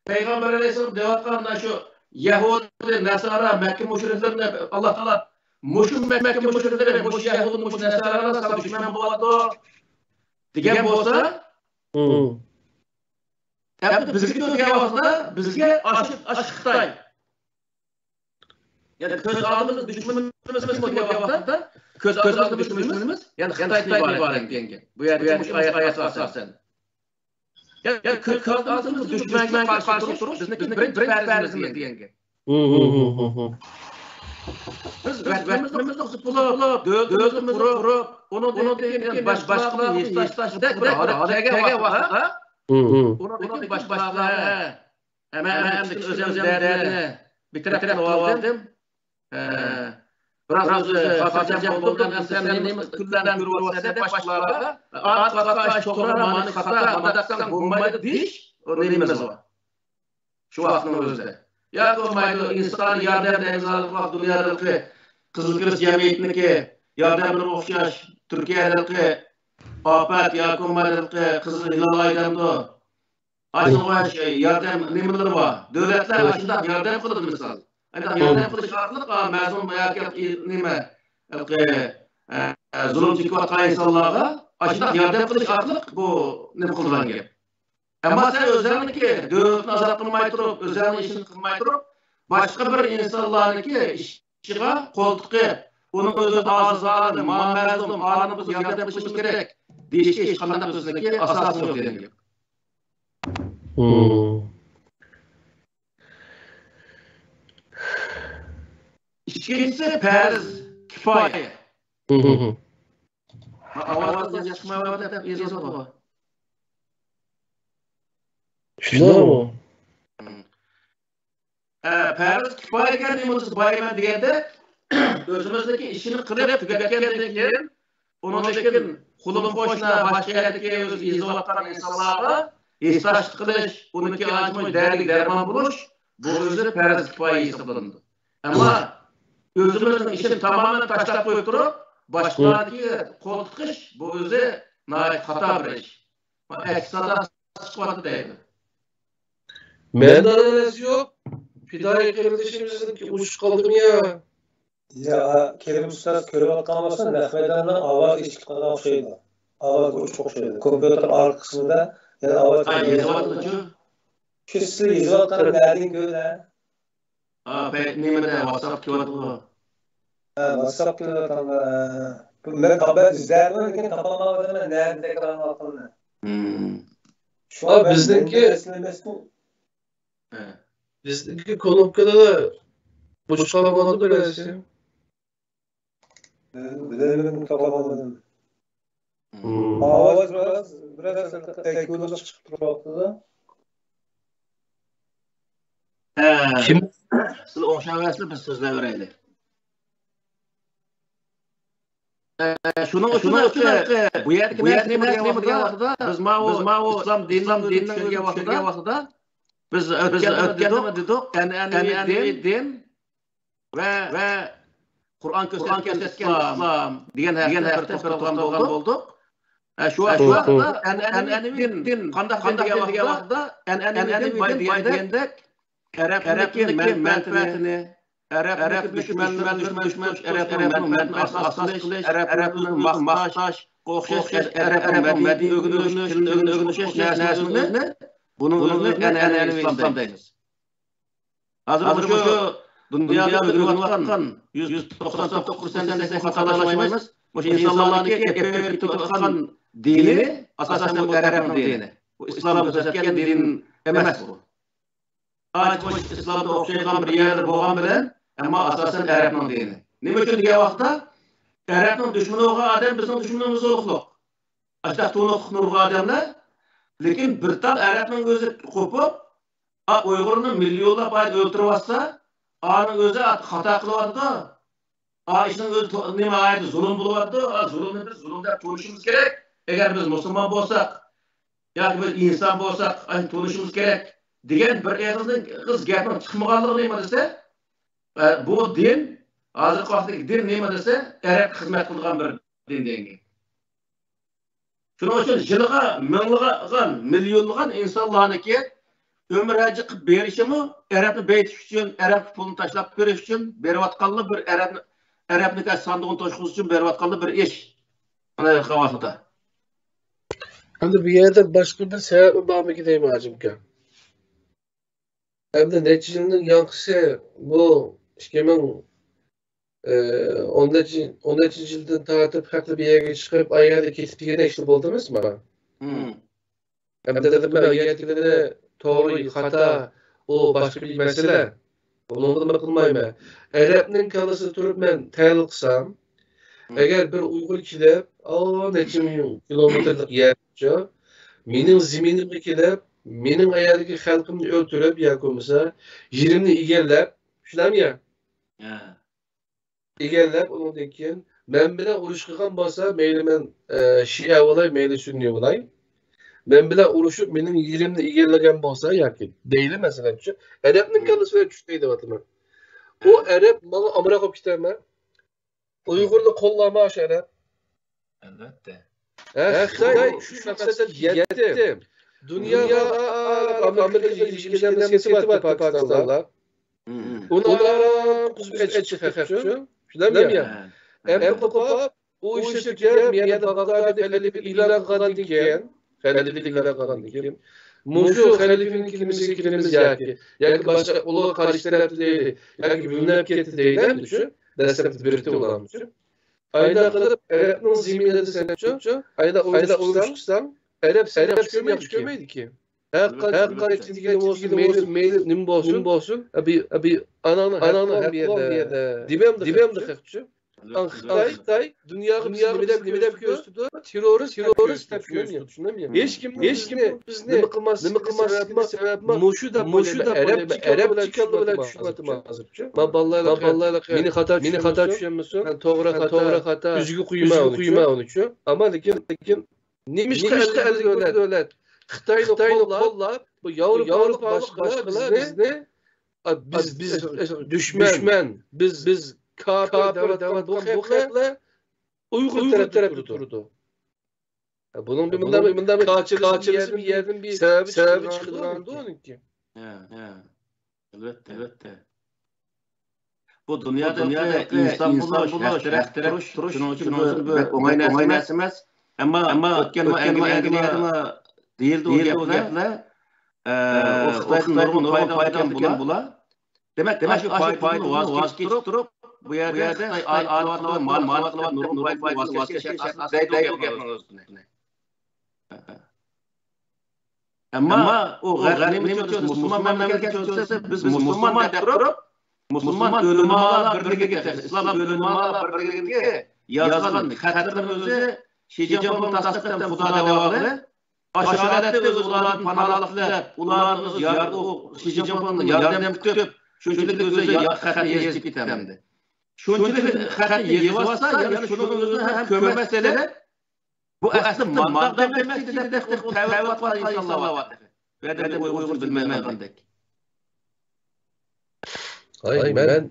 پەيغەمبەر ئەلەيھىسسالام دەۋاتقان مانا شۇ يەھۇدىي، نەسارا، مەككە مۇشرىكلىرىنى ئاللا تائالا مۇشۇ مەككە مۇشرىكلىرى، مۇشۇ يەھۇدىي، مۇشۇ نەسارالار ساڭا دۈشمەن بولىدۇ دېگەن بولسا، ئەمدى بىزگە دېگەن ۋاقتىدا بىزگە ئاشۇ، ئاشۇ خىتاي. يەنى كۆز ئالدىمىزدا دۈشمىنىمىز كىم دېگەن ۋاقىتتا، كۆز ئالدىمىزدا دۈشمىنىمىز، يەنى خىتايدىن ئىبارەت دېگەن گەپ. بۇ يەردىكى مۇشۇ ئايەتكە ئاساسەن. يەنى كۆز ئالدىمىزدا دۈشمەنگە قارشى تۇرۇش بىزنىڭ بىرىنچى پەرزىمىز دېگەن گەپ. بىز ۋەتىنىمىزنى قۇتۇپ بولۇپ، دۆلىتىمىزنى قۇرۇپ، ئۇنىڭدىن كېيىن باشقىلارغا ھېسداشتەك بىر ھالەتكە كەلگەن ۋاقىتتا، ئۇنىڭدىن كېيىن باشقىلارغا مەن ئەمدى ئۆزۈم دەردىنى بىر تەرەپ قىلىۋالدىم. ئە، بىراق ئۆزى خاتىرجەم بولدۇم. ئەمدى سەن نېمە كۈنلەرنى كۆرۈۋاتىسەن دەپ باشقىلارغا، ئارقا قاش توغرا، مانا خاتا، مانداق قىلساڭ بولمايدۇ دېيىش، ئۇ نېمىمىز بار. شۇ ۋاقىتنىڭ ئۆزىدە. ياكى بولمايدۇ، ئىنسان ياردەمدە ئىمزالىق دۇنيادىكى قىزىل كىرېست جەمئىيىتىنىڭكى ياردەملىرىگە ئوخشاش، تۈركىيەدىكى ئاپەت ياكى بولمايدۇ، قىزىل ھىلال ئايدەمدۇ. ئاشۇنىڭغا ئوخشاش ياردەم نېمىلىرى بار. دۆلەتلەر ئاشۇنداق ياردەم قىلىدۇ، مىسال. ئانداق ياردەم قىلىش ئارقىلىق، ئا، مەزلۇم ياكى نېمە، ھېلىقى، ئە، زۇلۇم چېكىۋاتقان ئىنسانلارغا ئاشۇنداق ياردەم قىلىش ئارقىلىق بۇ نېمە قىلىدىغان گەپ. ئەمما سەن ئۆزۈڭنىڭكى دۆلىتىنى ئازاد قىلماي تۇرۇپ، ئۆزۈڭنىڭ ئىشىنى قىلماي تۇرۇپ، باشقا بىر ئىنسانلارنىڭكى ئىشىغا قول تىقىپ، ئۇنىڭ ئۆزىنى ئازادە، ما مەزلۇم، ئالىمغا ياردەم قىلىشىمىز كېرەك دېيىشكە ھېچقانداق ئۆزىنىڭكى ئاساسى يوق دېگەن گەپ. مم. ئىككىنچىسى پەرز كىپايە. مم. ئاۋازىڭىز ياخشى چىقمايۋاتىدۇ دەپ يېزىۋاتىدۇ. شۇنداقمۇ؟ مم. ئە، پەرز كىپايە دېگەن نېمە بولسا بايمەن دېگەندە، ئۆزىمىزنىڭكى ئىشىنى قىلىپ تۈگەتكەندىن كېيىن، ئۇنىڭدىن كېيىن قولۇم قوشنا باشقا يەردىكى ئۆزى ئېزىۋاتقان ئىنسانلارغا ھېسداشلىق قىلىش، ئۇنىڭكى ئاچمۇ دەردىگە دەرمان بولۇش، بۇ ئۆزى پەرز كىپايە ھېسابلىنىدۇ. ئەمما ئۆزىمىزنىڭ ئىشىنى تامامەن تاشلاپ قويۇپ تۇرۇپ، باشقىلارنىڭكىگە قول تىقىش، بۇ ئۆزى ناھايىتى خاتا بىر ئىش. ئەكس ھالدا چىقىۋاتىدۇ دەيدۇ. مەندە نەرسە يوق. پىدائىي قېرىندىشىمىزنىڭكى ئۇچۇپ قالدىمۇ يا؟ يا، كېرىم ئۇستاز كۆرۈۋاتقان بولسا، نەق مەيداننىڭ ئاۋازى ئېچىلىپ قالغان ئوخشايدۇ. ئاۋاز ئوچۇق ئوخشايدۇ. كومپيۇتېر ئارقا قىسمىدا يەنە ئاۋاز كېلىۋاتىدۇ. شۇ سىز يېزىۋاتقان نەدىن كۆرۈنە؟ ھا، پەي-، نېمىدە، ۋاتساپتا كېلىۋاتىدۇ. ھە، ۋاتساپتا كېلىۋاتامدۇ؟ ھە. بۇ مەن خەۋەر ئىزدەۋاتىمەن، لېكىن تاپالمايۋاتىمەن، نەدە ئەكران ئارقىلىقى. مم. شۇڭا ھا، مەن، بىزنىڭكى مەن ئەسلىمەسكەن. ھە. بىزنىڭكى كۇنۇپكىدا بوش قالغاندا بىرەرسى. بىلەلمىدىم، تاپالمىدىم. مم. ئاۋاز بىراز، بىراز ئەكۇلۇق چىقىپ تۇرۇۋاتىدۇ. ھە. كىم؟ سىز ئوڭشاۋەرسىلە، بىز سۆزلەۋېرەيلى. ھە، شۇنىڭ ئۈچۈن بۇ يەردىكى نەرسە نېمە دېگەن ۋاقتىدا، بىز ماۋۇ ئىسلام دىنىنىڭ ئۆزىنى چۈشەنگەن ۋاقتىدا، بىز ئۆتكەندە دېدۇق، ئەنئەنىۋى دىن، ۋە، ۋە قۇرئان كۆرسەتكەن ئىسلام دېگەن ھەقتە بىر توختالغان بولدۇق. ھە، شۇ ۋاقىتتا ئەنئەنىۋى دىن قانداق دىن دېگەن ۋاقىتتا، ئەنئەنىۋى دىن باي دېگەندەك ئەرەبنىڭكى مەنپەئەتىنى، ئەرەبنىڭكى دۈشمەنلىرىنى دۈشمەن، دۈشمەن، ئەرەبنىڭ مەنپەئەتىنى ئاساس قىلىش، ئەرەبنى ماختاش، ئوخشاش ئەرەبنىڭ مەدەنىيىتىنى ئۆگىنىش، تىلىنى ئۆگىنىش، ئوخشاش نەرسىنى ئۆگىنىش، بۇنىڭ ئۆزىنى ئەنئەنىۋى ئىسلام دەيمىز. ھازىر مۇشۇ دۇنيادا ئۆگىنىۋاتقان يۈز توقسان توققۇز پىرسەنت دېسەك خاتالاشمايمىز. مۇشۇ ئىنسانلارنىڭكى ئېلىپ كېتىۋاتقان دىنى ئاساسەن بۇ ئەرەبنىڭ دىنى. بۇ ئىسلام كۆرسەتكەن دىن ئەمەس بۇ. ئايەت ئىسلامدا ئوخشايدىغان بىر يەرلىرى بولغان بىلەن، ئەمما ئاساسەن ئەرەبنىڭ دىنى. نېمە ئۈچۈن دېگەن ۋاقىتتا، ئەرەبنىڭ دۈشمىنى بولغان ئادەم بىزنىڭ دۈشمىنىمىز بولۇقلۇق. ئاشۇنداق تونۇقلۇق نۇرغۇن ئادەملەر، لېكىن بىر تال ئەرەبنىڭ ئۆزى قوپۇپ، ئا، ئۇيغۇرنى مىليونلاپ ئايدا ئۆلتۈرۈۋاتسا، ئانىڭ ئۆزى خاتا قىلىۋاتىدۇ. ئا، ئىشنىڭ ئۆزى تو-، نېمە ئايدا زۇلۇم بولۇۋاتىدۇ. ئا، زۇلۇمنى بىز زۇلۇم دەپ تونۇشىمىز كېرەك. ئەگەر بىز مۇسۇلمان بولساق، ياكى بىز ئىنسان بولساق، ئاشۇنى تونۇشىمىز كېرەك دېگەن بىر ئېغىزدىن، ئېغىز گەپنىڭ چىقمىغانلىقى نېمە دېسە، ئە، بۇ دىن، ھازىرقى ۋاقىتتىكى دىن نېمە دېسە، ئەرەبكە خىزمەت قىلىدىغان بىر دىن دېگەن گەپ. شۇنىڭ ئۈچۈن يىلىغا مىڭلىغان، مىليونلىغان ئىنسانلارنىڭكى ئۆمۈر ھەججى قىلىپ بېرىشىمۇ ئەرەبنى بېيىتىش ئۈچۈن، ئەرەبكە پۇلنى تاشلاپ بېرىش ئۈچۈن بېرىۋاتقانلا بىر ئەرەبنى، ئەرەبنىڭكى ساندۇقىنى توشقۇزۇش ئۈچۈن بېرىۋاتقانلا بىر ئىش. مانا ھەقىقەتتە. ئەمدى بۇ يەردە باشقا بىر سەۋەبمۇ بارمىكىن دەيمەن، ھاجىمكا. ئەمدى نەچچە يىلنىڭ ياڭقىسى بۇ ئىككى مىڭ، ئە، ئون نەچچە، ئون نەچچە يىلدىن تارتىپ خەقلەر بىر يەرگە چىقىپ، ئايەردە كېتىپ دېگەن ئىشلار بولدى ئەمەسمۇ؟ مم. ئەمدى مەن ئايەردىكىنى توغرا، خاتا، ئۇ باشقا بىر مەسىلە. ئۇنىڭغا نېمە قىلمايمەن. ئەرەبنىڭ كاللىسىدا تۇرۇپ مەن تەھلىل قىلسام، مم. ئەگەر بىر ئۇيغۇر كېلىپ، ئا، نەچچە مىڭ كىلومېتىرلىق يەرچۇ، مېنىڭ زېمىنىمغا كېلىپ، مېنىڭ ئايەردىكى خەلقىمنى ئۆلتۈرۈپ ياكى بولمىسا يېرىمنى ئىگىلەپ، شۇنداقمۇ يا؟ ھە. ئىگىلەپ، ئۇنىڭدىن كېيىن مەن بىلەن ئۇرۇش قىلغان بولسا، مەيلى مەن، ئە، شىئە بولاي، مەيلى سۈننىي بولاي، مەن بىلەن ئۇرۇشۇپ، مېنىڭ يېرىمنى ئىگىلىگەن بولسا ياكى، دەيلى، مەسىلەن، شۇ ئەرەبنىڭ مم. كاللىسى بىلەن چۈشتى دەۋاتىمەن. ئۇ ھە. ئەرەب ماڭا ئامراق بولۇپ كېتەرمەن. ئۇيغۇرنى قوللارمۇ ئاشۇ ئەرەب. ئەلۋەتتە. ھە، خىتاي شۇ مەقسەتكە يەتتى. دۇنياغا ئامېرىكىغا يېتىشكەن نەرسىنى سېتىۋەتتى پاكىستانلار. مم. ئۇنى ئاران قۇزۇپ ئېچىپتۇ خەقچۇ. شۇنداقمۇ يا؟ ھە. ئەمدى قوپاپ، ئۇ ئىشنى تۈگەپ، يەنە باغدادى خەلىپە ئېلان قىلغاندىن كېيىن، خەلىپىلىك ئېلان قىلغاندىن كېيىن، مۇشۇ خەلىپىنىڭ كېلىمىسىگە كىرىمىز ياكى، ياكى باشقا ئۇلارغا قارشى تەرەپتە دەيلى، ياكى بۆلۈنۈپ كەتتى دەيلى، شۇ دەسلەپتە بىرىكتى ئۇلارمۇ. ئايدا قىلىپ ئەرەبنىڭ زېمىنىدا سەنچۇ، ئايدا ئويلىشىپ قىلساڭ، ئەرەب سېنى ياخشى كۆرمەيدىكى. ھەقىقەت، ھەقىقەت دېگىنى بولسۇن، مەيلى، مەيلى نېمە بولسۇن، نېمە بولسۇن، ئەبى، ئەبى، ئاناڭنىڭ، ئاناڭنىڭ ھەققى بار بۇ يەردە. دېمەمدى، دېمەمدى خەقچۇ. خىتاي، خىتاي دۇنياغا بىزنى نېمە دەپ، نېمە دەپ كۆرسىتىدۇ؟ تېررورىست، تېررورىست دەپ كۆرسىتىدۇ، چۈشىنەمدۇ؟ ھېچكىم، ھېچكىم بىزنى نېمە قىلماسلىقىنى سەۋەبى مۇشۇ دەپ، مۇشۇ دەپ ئەرەبچە كاللا بىلەن چۈشۈرۈۋاتىمەن ھازىرچۇ. ما بالىلار، ما بالىلار مېنى خاتا، مېنى خاتا چۈشەنمىسۇن. مەن توغرا، خاتا، توغرا، خاتا ئۆزىگە قويىمەن ئۆزىگە قويىمەن ئۇنىچۇ. ئەمما لېكىن، لېكىن نېمىشقا ئەللىك بىر دۆلەت خىتاينى قوللاپ، بۇ ياۋروپالىق باشقىلار بىزنى، ئا، بىز، بىز دۈشمەن، دۈشمەن، بىز، بىز كاپىر دەۋاتقان بۇ خەقلەر ئۇيغۇر تەرەپتە تۇرىدۇ. بۇنىڭ بىر مۇنداق، مۇنداق بىر كاچىرىزم يەردىن بىر سەۋەبى چىقىدىغان ئۇنىڭكى. ھە، ھە. ئەلۋەتتە، ئەلۋەتتە. بۇ دۇنيادا، دۇنيادا ئىنسان بولۇش، ھەق تەرەپ تۇرۇش، شۇنىڭ ئۈچۈن بەك ئوڭاي نەرسە ئەمەس. ئەمما، ئەمما ئۆتكەن ئەنگلىيەدىمۇ دېيىلدى ئۇ گەپلەر. ئە، ئۇ خىتايدىن نۇرغۇن پايدا ئالىدىكەن بۇلار. دېمەك، دېمەك، شۇ پايدىدىن ۋاز كېچىپ تۇرۇپ، بۇ يەردە خىتاي ئالىدىغان مال، مال، مال، نۇرغۇن پايدىدىن ۋاز كەچكەن شەرتلەرنى دەيدۇ ئۇ گەپنىڭ ئۆزىنى. ئەمما ئۇ غەرب نېمە ئۈچۈن دېسە، مۇسۇلمان مەملىكەت ئۈچۈن دېسە، بىز مۇسۇلمان دەپ تۇرۇپ، مۇسۇلمان ئۆلىمالار بىرلىكىگە، ئىسلام ئۆلىمالار بىرلىكىگە يازغان خەتلىرىنىڭ ئۆزى شى جىنپىڭنى تەسدىقلىدى، خۇدا دەۋاغىلى. ئاشۇ ھالەتتە ئۆزى ئۇلاردىن پاناھلىق تىلەپ، ئۇلاردىن يار-، ئۇ شى جىنپىڭدىن ياردەم كۈتۈپ، شۇنچىلىك ئۆزى يا-، خەتنى يېزىپ كېتەمدى. شۇنچىلىك خەتنى يېزىۋاتسا، يەنە شۇنىڭ ئۆزىنى ھەم كۆمەس ئېلىپ، بۇ ئەسلى مانداق دېمەكچى دەپ تەۋە قىلىۋاتقان ئىنسانلار بار. بۇ يەردە ئۇيغۇر بىلمەيدىغاندەك. ھاي، مەن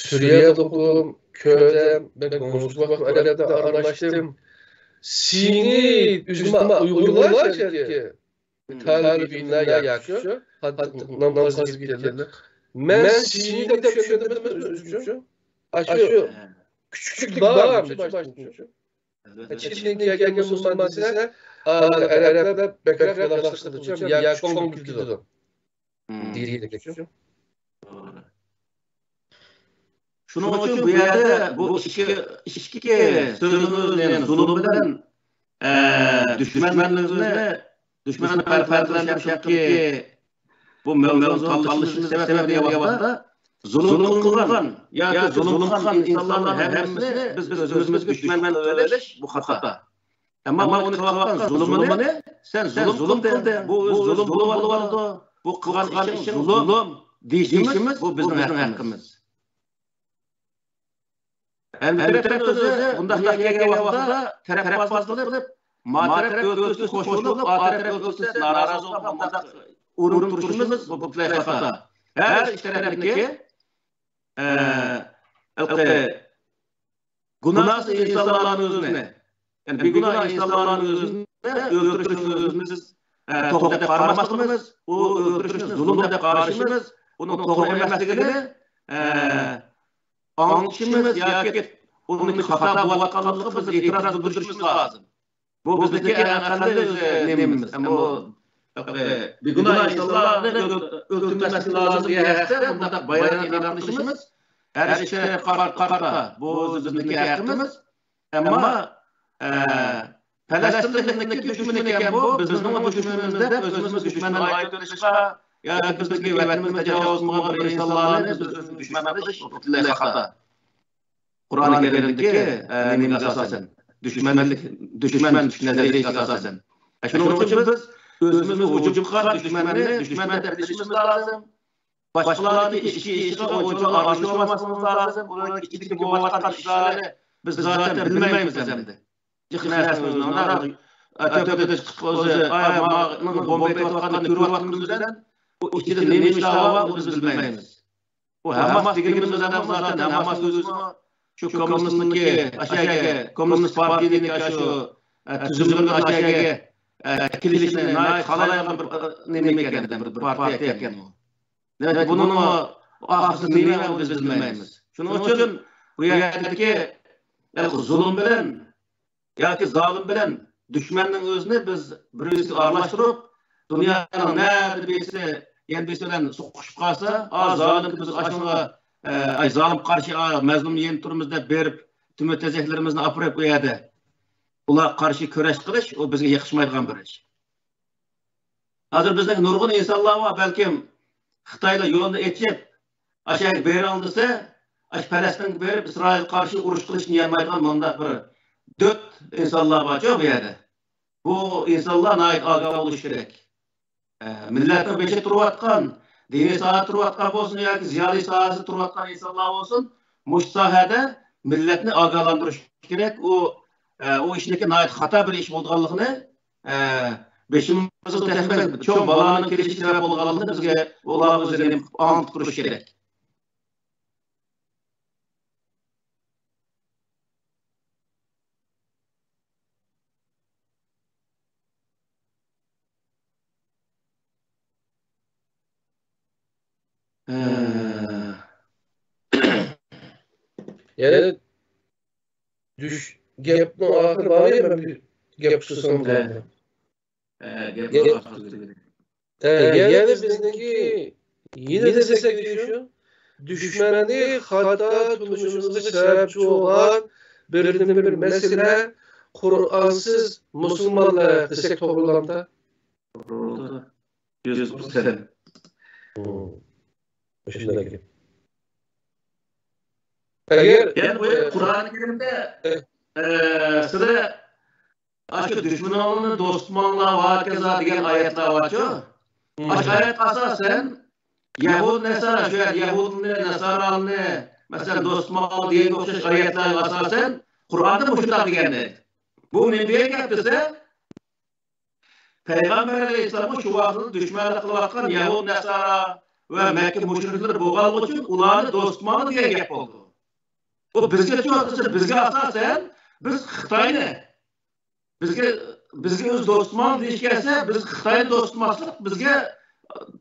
سۈرىيەدە ئوقۇدۇم، كۆردۈم، بەك ئۇزۇن ۋاقىت ئەرەبلەردە ئارىلاشتىم. سېنى ئۆزۈمگە ئۇيغۇرلار شەرتكە تالىبىملار ياكى شۇ نامازغا كىرگەنلەر. مەن سېنى دەپ چۈشەندۈرمەم ئۆزۈمچە. ئاشۇ كۈچۈكلۈك بار باشتىن شۇ. ئىچىدىن كەلگەن مۇسۇلمان دېسە، ئەرەبلەر بەكرەك يالاقلاشتۇرىدۇ ياكى چوڭ كېتىدۇ دېيىلگەن شۇ. شۇنىڭ ئۈچۈن بۇ يەردە بۇ ئىككى، ئىككى سۆزىمىزنى، يەنى زۇلۇم بىلەن، ئە، دۈشمەنلىكىمىزنى، دۈشمەننى پەرقلەندۈرۈش ھەققىدىكى بۇ مەۋزۇنى تاللىشىمىزنىڭ سەۋەبى دېگەن ۋاقىتتا، زۇلۇم قىلغان ياكى زۇلۇم قىلغان ئىنسانلارنىڭ ھەممىسىنى بىز ئۆزىمىزگە دۈشمەن قىلىۋېلىش بۇ خاتا. ئەمما ئۇنى قىلىۋاتقان زۇلۇمىنى، سەن زۇلۇم قىلدىڭ، بۇ زۇلۇم بولۇۋاتىدۇ، بۇ قىلغان ئىشىڭ زۇلۇم دېيىشىمىز، بۇ بىزنىڭ ھەققىمىز. ئەمدى بىر تەرەپتىن ئۆزى بۇنداق گەپ كەلگەن ۋاقىتتا تەرەپبازلىق قىلىپ، ما تەرەپ ئۆلتۈرسە خوش بولۇپ، ئا تەرەپ ئۆلتۈرسە نارازى بولغان بۇنداق ئورۇن تۇرۇشىمىز بۇ پۈتۈنلەي خاتا. ھەر ئىككى تەرەپنىڭكى، ئە، ھېلىقى گۇناھسىز ئىنسانلارنىڭ ئۆزىنى، يەنى بىگۇناھ ئىنسانلارنىڭ ئۆزىنى ئۆلتۈرۈشنى ئۆزىمىز، ئە، توغرا دەپ قارىماسلىقىمىز، ئۇ ئۆلتۈرۈشنى زۇلۇم دەپ قارىشىمىز، ئۇنىڭ توغرا ئەمەسلىكىنى، ئە، ئاڭلىتىشىمىز ياكى ئۇنىڭ خاتا بولۇۋاتقانلىقىغا بىز ئېتىراز بىلدۈرۈشىمىز لازىم. بۇ بىزنىڭكى ئەڭ ئەقەللىي ئۆزى نېمىمىز. ئەمما ئۇ، ئە، بىگۇناھ ئىنسانلارنى ئۆل-، ئۆلتۈرمەسلىك لازىم دېگەن ھەقتە بۇنداق بايان ئېلان قىلىشىمىز ھەر ئىككى تەرەپكە قارىتا. بۇ ئۆزى بىزنىڭكى ھەققىمىز. ئەمما، ئە، پەلەستىنلىكنىڭكى دۈشمىنى ئىكەن بۇ، بىزنىڭ دۈشمىنىمىز دەپ ئۆزىمىزنى دۈشمەننى ئايرىۋېلىشقا ياكى بىزنىڭكى ۋەتىنىمىزدە جاۋابسىز بولغان بىر ئىنسانلارنى بىز ئۆزىمىز دۈشمەن قىلىش پۈتۈنلەي خاتا. قۇرئان كەرىمدىكى، ئە، نېمىگە ئاساسەن؟ دۈشمەنلىك، دۈشمەن نەزەرىيەسىگە ئاساسەن. ئە، شۇنىڭ ئۈچۈن بىز ئۆزىمىزنى ھۇجۇمغا، دۈشمەننى دۈشمەن دەپ بىلىشىمىز لازىم. باشقىلارنىڭكى ئىچكى ئىشىغا ئۇنچىلىك ئارىلىشىۋالماسلىقىمىز لازىم. ئۇلارنىڭ ئىچىدىكى بولۇۋاتقان ئىشلارنى بىز زادى بىلمەيمىز ئەمدى. جىق نەرسىنى ئۆزىنىڭ ئە، تۆپىدە چىقىپ ئۆزى، ئاي، ماڭا بومبا ئېتىۋاتقاننى كۆرۈۋاتقىنىمىز بىلەن ئۇ ئىچىدە نېمە ئىشلار بار، ئۇنى بىز بىلمەيمىز. بۇ ھاماس دېگىنىمىز ئادەم زاتەن ھاماس ئۆزىمۇ شۇ كوممۇنىستنىڭكى ئاشۇ يەرگە، كوممۇنىست پارتىيىنىڭكى ئاشۇ، ئە، تۈزۈملىرىنىڭ ئاشۇ يەرگە، ئە، كېلىشىنى ناھايىتى خالايدىغان بىر، ئە، نېمە ئىكەن، بىر، بىر پارتىيە ئىكەن ئۇ. دېمەك، بۇنىڭمۇ ئاخىرسى نېمە، ئۇنى بىز بىلمەيمىز. شۇنىڭ ئۈچۈن بۇ يەردىكى، ئە، زۇلۇم بىلەن ياكى زالىم بىلەن دۈشمەننىڭ ئۆزىنى بىز بىر-بىرىگە ئارىلاشتۇرۇپ، دۇنيانىڭ نەدە بىرسى يەنە بىرسى بىلەن سوقۇشۇپ قالسا، ئا، زالىم بىز ئاشۇنىڭغا، ئە، ئاي، زالىم قارشى، ئا، مەزلۇمنى يېنىپ تۇرىمىز دەپ بېرىپ، تۆمۈر تېزەكلىرىمىزنى ئاپىرىپ ئۇ يەردە ئۇلارغا قارشى كۈرەش قىلىش، ئۇ بىزگە يېقىشمايدىغان بىر ئىش. ھازىر بىزنىڭ نۇرغۇن ئىنسانلار بار، بەلكىم خىتايلار يولنى ئېچىپ، ئاشۇ يەرگە بېرىڭ دېسە، ئاشۇ پەلەستىنگە بېرىپ، ئىسرائىلغا قارشى ئۇرۇش قىلىشنى يانمايدىغان مۇنداق بىر دۆت ئىنسانلار بارچۇ بۇ يەردە. بۇ ئىنسانلار ناھايىتى ئاگاھ بولۇشى كېرەك. ئە، مىللەتنىڭ بېشىدا تۇرۇۋاتقان، دىنىي ساھەدە تۇرۇۋاتقان بولسۇن ياكى زىيالىي ساھەسىدە تۇرۇۋاتقان ئىنسانلار بولسۇن، مۇشۇ ساھەدە مىللەتنى ئاگاھلاندۇرۇش كېرەك. ئۇ، ئە، ئۇ ئىشنىڭكى ناھايىتى خاتا بىر ئىش بولىدىغانلىقىنى، ئە، بېشىمىزغا تېخىمۇ چوڭ بالانىڭ كېلىشى سەۋەب بولىدىغانلىقىنى بىزگە ئۇلارغا ئۆزى ئاڭلىتىپ تۇرۇش كېرەك. يەنە دۈش-، گەپنىڭ ئاخىرى بارمۇ؟ مەن بىر گەپ قىلسام بولامدۇ؟ ھە، گەپ گەپ ئاخىرى. ھە، يەنى بىزنىڭكى يەنە دېسەك شۇ، دۈشمەننى خاتا تونۇشىمىزغا سەۋەبچى بولغان بىردىنبىر مەسىلە قۇرئانسىز مۇسۇلمانلار دېسەك توغرىلامدا؟ توغرا. يۈز پىرسەنت. مۇشۇنداق گەپ. ئەگەر يەنى بۇ قۇرئان كەرىمدە، ئە، سىلەر ئاشۇ دۈشمىنىڭلارنى دوست تۇتماڭلار ۋە ھاكازا دېگەن ئايەتلەر بارچۇ؟ مم. ئاشۇ ئايەتكە ئاساسەن، يەھۇد، نەسارا، شۇ يەردە يەھۇدنى، نەسارانى، مەسىلەن، دوست تۇتماڭلار دېگەنگە ئوخشاش ئايەتلەرگە ئاساسەن، قۇرئاندا مۇشۇنداق دېگەن دەيدۇ. بۇ نېمە دېگەن گەپ دېسە، پەيغەمبەر ئەلەيھىسسالامغا شۇ ۋاقىتتا دۈشمەنلىك قىلىۋاتقان يەھۇد، نەسارا، ۋە مەككە مۇشرىكلىرى بولغانلىقى ئۈچۈن ئۇلارنى دوست تۇتماڭلار دېگەن گەپ بولىدۇ. بۇ بىزگە چوڭ قىلسا، بىزگە ئاساسەن، بىز خىتاينى، بىزگە، بىزگە ئۆز دوست تۇتماڭلار دېيىش كەلسە، بىز خىتاينى دوست تۇتماسلىق بىزگە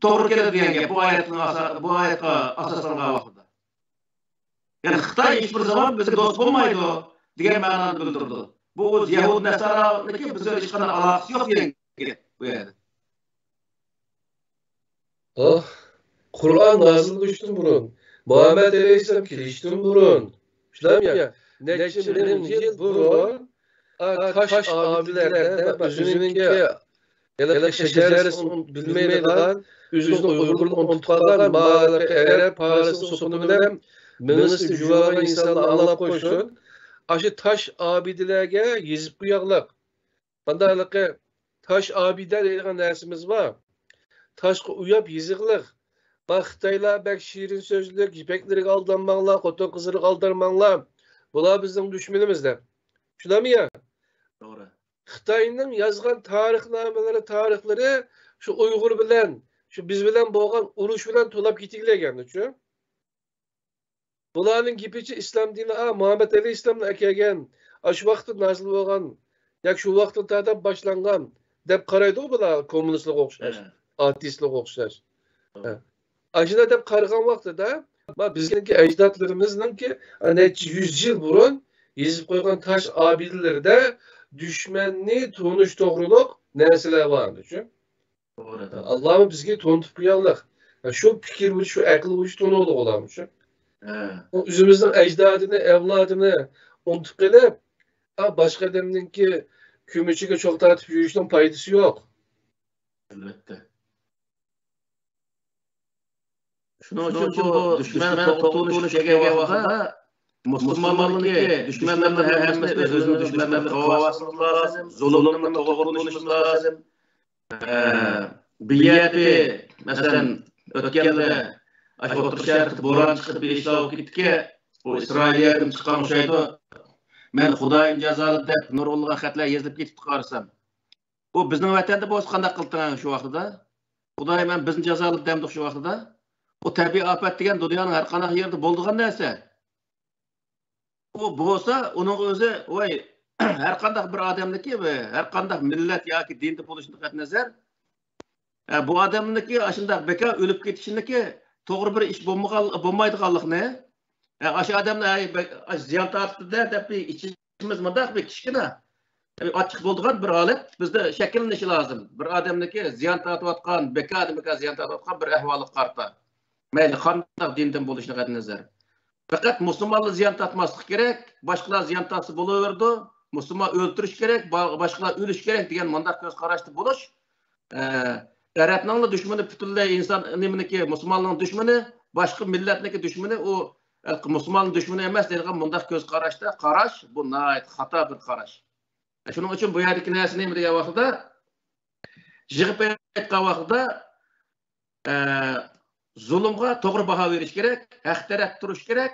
توغرا كېلىدۇ دېگەن گەپ. بۇ ئايەتنىڭ ئاسا-، بۇ ئايەتقا ئاساسلانغان ۋاقتىدا. يەنى خىتاي ھېچبىر زامان بىزگە دوست بولمايدۇ دېگەن مەنانى بىلدۈرىدۇ. بۇ يەھۇد نەسارانىڭكى بىز بىلەن ھېچقانداق ئالاقىسى يوق دېگەن گەپ بۇ يەردە. ئاھ، قۇرئان نازىل بولۇشتىن بۇرۇن، مۇھەممەد ئەلەيھىسسالام كېلىشتىن بۇرۇن، شۇنداقمۇ يا؟ نەچچە مىڭ يىل بۇرۇن، ئا، تاش ئابىدىلەردە ئۆزىنىڭكى ھېلىقى شەجەرىسىنى بىلمەيدىغان، ئۆزىنىڭ ئۇيغۇرلۇقىنى ئۇنتۇپ قالغان، ماۋۇ ئەرەب پارسنىڭ سوقۇنى بىلەن مېڭىسىنى جۇۋالغان ئىنساننى ئاڭلاپ قويسۇن. ئاشۇ تاش ئابىدىلەرگە يېزىپ قوياغلىق. ماندا ھېلىقى تاش ئابىدە دەيدىغان نەرسىمىز بار. تاشقا ئويۇپ يېزىغلىق. بۇ خىتايلار بەك شېرىن سۆزلۈك، يىپەكلىرىگە ئالدانماڭلار، خوتۇن قىزلىرىغا ئالدانماڭلار. بۇلار بىزنىڭ دۈشمىنىمىز دەپ. شۇنداقمۇ يا؟ توغرا. خىتاينىڭ يازغان تارىخنامىلىرى، تارىخلىرى شۇ ئۇيغۇر بىلەن، شۇ بىز بىلەن بولغان ئۇرۇش بىلەن تولاپ كېتىگلەيگەنچۇ. بۇلارنىڭ گېپىچە ئىسلام دىنى، ئا، مۇھەممەد ئەلەيھىسسالامنىڭ ئەكەلگەن، ئاشۇ ۋاقىتتا نازىل بولغان ياكى شۇ ۋاقىتتىن تارتىپ باشلانغان دەپ قارايدۇغۇ بۇلار، كوممۇنىستلارغا ئوخشاش، ھە. ئاتېئىستلارغا ئوخشاش. ھە. ھە. ئاشۇنداق دەپ قارىغان ۋاقتىدا، ما، بىزنىڭكى ئەجدادلىرىمىزنىڭكى نەچچە يۈز يىل بۇرۇن يېزىپ قويغان تاش ئابىدىلىرىدە دۈشمەننى تونۇش توغرۇلۇق نەرسىلەر بار، چۈشەندىڭىزمۇ؟ توغرا، توغرا. ئاللامۇ بىزگە تونۇتۇپ قويغانلىق. شۇ پىكىر بولۇش، شۇ ئەقىل بولۇش تونۇلۇق ئۇلارمۇ، چۈشەندىڭىزمۇ؟ ھە. ئۇ ئۆزىمىزنىڭ ئەجدادىنى، ئەۋلادىنى ئۇنتۇپ قېلىپ، ئا، باشقا ئادەمنىڭكى كۆمۈچىگە چوغ تارتىپ يۈرۈشنىڭ پايدىسى يوق. ئەلۋەتتە. شۇنىڭ ئۈچۈن بۇ دۈشمەن توغرا تونۇش كەلگەن ۋاقتىدا مۇسۇلمانلارنىڭكى دۈشمەنلىرىنىڭ ھەممىسىنى ئۆز-ئۆزىنىڭ دۈشمەنلىرى قىلىۋالماسلىقىمىز لازىم. زۇلۇمنى توغرا تونۇشىمىز لازىم. ئە، بىر يەردە، مەسىلەن، ئۆتكەندە ئاشۇ ئوتتۇرا شەرقتە بوران چىقىپ بىر ئىشلار بولۇپ كېتتىكى، بۇ ئىسرائىلىيەدىن چىققان ئوخشايدۇ. مەن خۇدايىم جازالىدى دەپ نۇرغۇنلىغان خەتلەر يېزىلىپ كېتىپتۇ قارىسام. بۇ بىزنىڭ ۋەتەندە بولسا قانداق قىلدىڭ شۇ ۋاقتىدا؟ خۇدايىم ھەم بىزنى جازالىدى دەمدۇق شۇ ۋاقتىدا. بۇ تەبىئىي ئاپەت دېگەن دۇنيانىڭ ھەر قانداق يېرىدە بولىدىغان نەرسە. ئۇ بولسا، ئۇنىڭ ئۆزى، ۋاي، ھەر قانداق بىر ئادەمنىڭكى، ھەر قانداق مىللەت ياكى دىندا بولۇشىدىن قەتئىينەزەر، ئە، بۇ ئادەمنىڭكى ئاشۇنداق بىكار ئۆلۈپ كېتىشىنىڭكى توغرا بىر ئىش بولمىغان، بولمايدىغانلىقىنى، ئە، ئاشۇ ئادەمنى، ئەي، بەك، ئاشۇ زىيان تارتتى-دە دەپ بىر ئىچىمىز مۇنداق بىر كىچىككىنە، ئە، ئاچچىق بولىدىغان بىر ھالەت بىزدە شەكىللىنىشى لازىم. بىر ئادەمنىڭكى زىيان تارتىۋاتقان، بىكاردىن بىكار زىيان تارتىۋاتقان بىر ئەھۋالغا قارىتا. مەيلى قانداق دىندىن بولۇشىدىن قەتئىينەزەر. پەقەت مۇسۇلمانلا زىيان تارتماسلىق كېرەك، باشقىلار زىيان تارتسا بولۇۋېرىدۇ، مۇسۇلمان ئۆلتۈرۈش كېرەك، با-، باشقىلار ئۆلۈش كېرەك دېگەن مۇنداق كۆز قاراشتا بولۇش، ئە، ئەرەبنىڭلا دۈشمىنى پۈتۈنلەي ئىنسان نېمىنىڭكى، مۇسۇلمانلارنىڭ دۈشمىنى، باشقا مىللەتنىڭكى دۈشمىنى، ئۇ، ئە، مۇسۇلماننىڭ دۈشمىنى ئەمەس دەيدىغان مۇنداق كۆز قاراشتا قاراش، بۇ ناھايىتى خاتا بىر قاراش. شۇنىڭ ئۈچۈن بۇ يەردىكى نەرسە نېمە دېگەن ۋاقتىدا، يىغىپ ئېيتقان ۋاقتىدا، ئە، زۇلۇمغا توغرا باھا بېرىش كېرەك، ھەق تەرەپتە تۇرۇش كېرەك.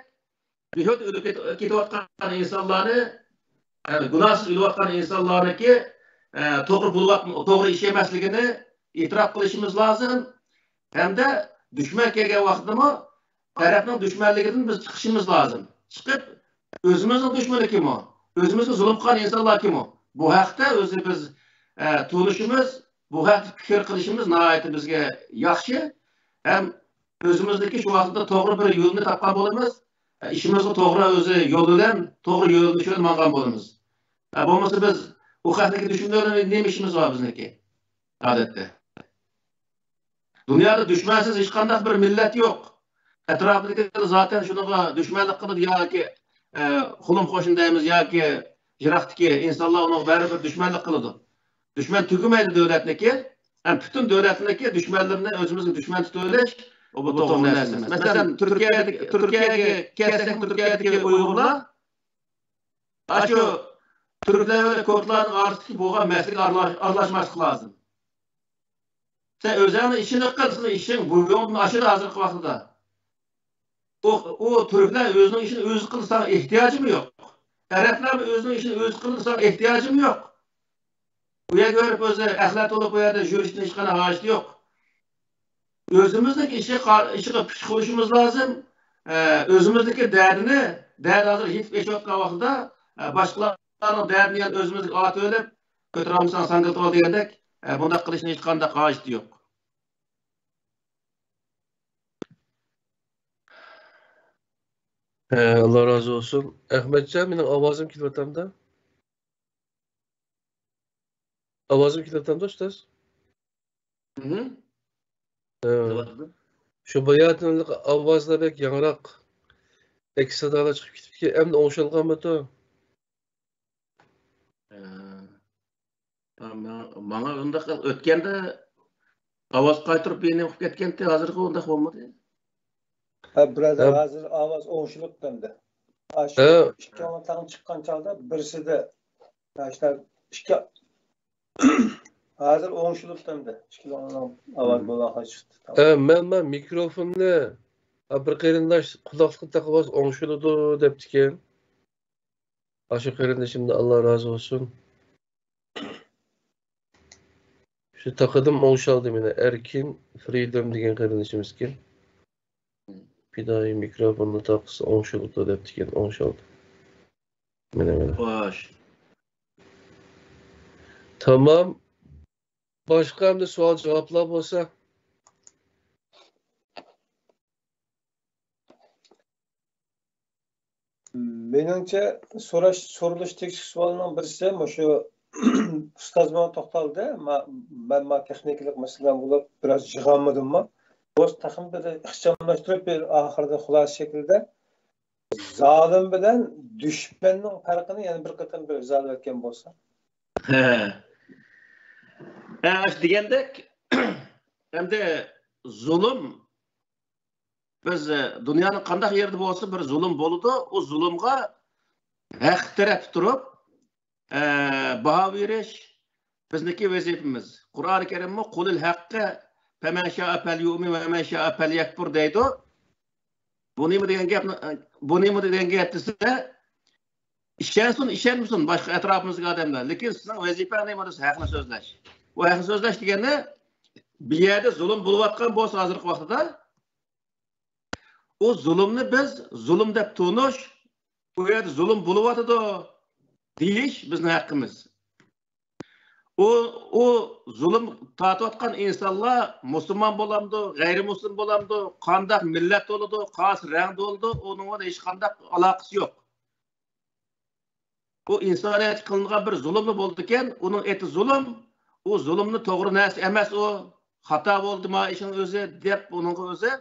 بىھۇدە ئۆلۈپ كېتىۋاتقان ئىنسانلارنى، ئە، گۇناھسىز ئۆلۈۋاتقان ئىنسانلارنىڭكى، ئە، توغرا بولۇۋات-، توغرا ئىش ئەمەسلىكىنى ئېتىراپ قىلىشىمىز لازىم. ھەمدە دۈشمەن كەلگەن ۋاقتىدىمۇ تەرەپنىڭ دۈشمەنلىكىدىن بىز چىقىشىمىز لازىم. چىقىپ، ئۆزىمىزنىڭ دۈشمىنى كىم ئۇ؟ ئۆزىمىزگە زۇلۇم قىلغان ئىنسانلار كىم ئۇ؟ بۇ ھەقتە ئۆزى بىز، ئە، تونۇشىمىز، بۇ ھەقتە پىكىر قىلىشىمىز ناھايىتى بىزگە ياخشى. ھەم ئۆزىمىزنىڭكى شۇ ۋاقىتتا توغرا بىر يولنى تاپقان بولىمىز. ئە، ئىشىمىزغا توغرا ئۆزى يول بىلەن، توغرا يۆنىلىش بىلەن ماڭغان بولىمىز. ئە، بولمىسا بىز ئۇ خەقنىڭكى دۈشمىنى بىلەن نېمە ئىشىمىز بار بىزنىڭكى؟ ئادەتتە. دۇنيادا دۈشمەنسىز ھېچقانداق بىر مىللەت يوق. ئەتراپىدىكىلەر زاتەن شۇنىڭغا دۈشمەنلىك قىلىدۇ ياكى، ئە، قولۇم قوشنا دەيمىز ياكى يىراقتىكى ئىنسانلار ئۇنىڭغا بەرىبىر دۈشمەنلىك قىلىدۇ. دۈشمەن تۈگىمەيدۇ دۆلەتنىڭكى. ھەم پۈتۈن دۆلەتنىڭكى دۈشمەنلىرىنى ئۆزىمىزنىڭ دۈشمەن تۇتۇۋېلىش، ئۇ بۇ توغرا نەرسە ئەمەس. مەسىلەن، تۈركىيەدىكى، تۈركىيەگە كەلسەك، تۈركىيەدىكى ئۇيغۇرلار ئاشۇ تۈركلەر بىلەن كۇردلارنىڭ ئارىسىدىكى بولغان مەسىلىگە ئارىلاش-، ئارىلاشماسلىق لازىم. سەن ئۆزۈڭنىڭ ئىشىنى قىل، سېنىڭ ئىشىڭ بويۇڭدىن ئاشىدۇ ھازىرقى ۋاقىتتا. ئۇ، ئۇ تۈركلەر ئۆزىنىڭ ئىشىنى ئۆزى قىلدى، ساڭا ئېھتىياجىمۇ يوق. ئەرەبلەرمۇ ئۆزىنىڭ ئىشىنى ئۆزى قىلدى، ساڭا ئېھتىياجىمۇ يوق. ئۇ يەرگە بېرىپ ئۆزى ئەخلەت بولۇپ، ئۇ يەردە يۈرۈشتىن ھېچقانداق ھاجىتى يوق. ئۆزىمىزنىڭ ئىشىغا، ئىشىغا پىشقۇرۇشىمىز لازىم. ئە، ئۆزىمىزنىڭكى دەردىنى، دەرد ھازىر يېتىپ ئېشىۋاتقان ۋاقتىدا، ئە، باشقىلارنىڭ دەردىنى يەنە ئۆزىمىزگە ئارتىۋېلىپ، كۆتۈرەلمىسەڭ ساڭگىلىتىۋال دېگەندەك، ئە، بۇنداق قىلىشنىڭ ھېچقانداق ھاجىتى يوق. ھە، ئاللا رازى بولسۇن. ئەخمەتجان، مېنىڭ ئاۋازىم كېلىۋاتامدا؟ ئاۋازىم كېلىۋاتامدا، ئۇستاز؟ مم. ھە. كېلىۋاتىدۇ. شۇ باياتىنلىق ئاۋازلار بەك ياڭراق. ئەكس سادالار چىقىپ كېتىپتىكەن. ئەمدى ئوڭشالغانمىدۇ؟ ھە. ماڭا، ماڭا ئۇنداق ئۆتكەندە ئاۋاز قايتۇرۇپ بىر نېمە قىلىپ كەتكەنتى، ھازىرغا ئۇنداق بولمىدى. ھە، بۇرادەر، ھە. ھازىر ئاۋاز ئوڭشىلىپتۇ ئەمدى. ئاشۇ ھە. ئىككىڭلار تەڭ چىققان چاغدا بىرسىدە، ياشلار ئىككى، ھازىر ئوڭشىلىپتۇ ئەمدى. ئىككىڭلارنىڭ ئاۋاز مم. بولغان چىقتى. ھە، مەن، مەن مىكروفوننى، ھە، بىر قېرىنداش قۇلاقلىقنى تاقىۋالسا ئوڭشىلىدۇ دەپتىكەن. ئاشۇ قېرىندىشىمدىن ئاللا رازى بولسۇن. شۇ تاقىدىم ئوڭشالدى مېنى. ئەركىن فرىدوم دېگەن قېرىندىشىمىزكەن. پىدائىي مىكروفوننى تاقىسا ئوڭشىلىدۇ دەپتىكەن، ئوڭشالدى. مانا، مانا. خوش. تامام. باشقا ئەمدى سوئال جاۋابلار بولسا. مېنىڭچە، سوراش، سورىلىشى تېگىشلىك سوئالنىڭ بىرسى مۇشۇ ئۇستاز ماڭا توختالدى. ما-، مەن ما تېخنىكىلىق مەسىلە بولۇپ بىراز يىغالمىدىممۇ؟ بولسا تېخىمۇ بىر ئىخچاملاشتۇرۇپ بىر ئاخىرىدا خۇلاسە شەكلىدە زالىم بىلەن دۈشمەننىڭ پەرقىنى يەنە بىر قېتىم بىر ئىزاھلىۋەتكەن بولسا. ھە. ھە، ئاشۇ دېگەندەك، ئەمدى زۇلۇم، بىز، ئە، دۇنيانىڭ قانداق يېرىدە بولسا بىر زۇلۇم بولىدۇ، ئۇ زۇلۇمغا ھەق تەرەپتە تۇرۇپ، ئە، باھا بېرىش بىزنىڭكى ۋەزىپىمىز. قۇرئانى كەرىممۇ «قۇلىل ھەققە فەمەن شائە فەليۇئمىن ۋەمەن شائە فەليەكفۇر» دەيدۇ. بۇ نېمە دېگەن گەپنى، بۇ نېمە دېگەن گەپ دېسە، ئىشەنسۇن، ئىشەنمىسۇن باشقا ئەتراپىمىزدىكى ئادەملەر. لېكىن سېنىڭ ۋەزىپەڭ نېمە دېسە، ھەقنى سۆزلەش. بۇ ھەقنى سۆزلەش دېگەننى بۇ يەردە زۇلۇم بولۇۋاتقان بولسا ھازىرقى ۋاقتىدا، ئۇ زۇلۇمنى بىز زۇلۇم دەپ تونۇش، ئۇ يەردە زۇلۇم بولۇۋاتىدۇ دېيىش بىزنىڭ ھەققىمىز. ئۇ، ئۇ زۇلۇم تارتىۋاتقان ئىنسانلار مۇسۇلمان بولامدۇ، غەيرىمۇسۇلمان بولامدۇ، قانداق مىللەت بولىدۇ، قايسى رەڭدە بولىدۇ، ئۇنىڭ بىلەن ھېچقانداق ئالاقىسى يوق. ئۇ ئىنسانىيەتكە قىلىنغان بىر زۇلۇملا بولىدىكەن، ئۇنىڭ ئېتى زۇلۇم، ئۇ زۇلۇمنى توغرا نەرسە ئەمەس ئۇ، خاتا بولدى ما ئىشنىڭ ئۆزى دەپ ئۇنىڭغا ئۆزى،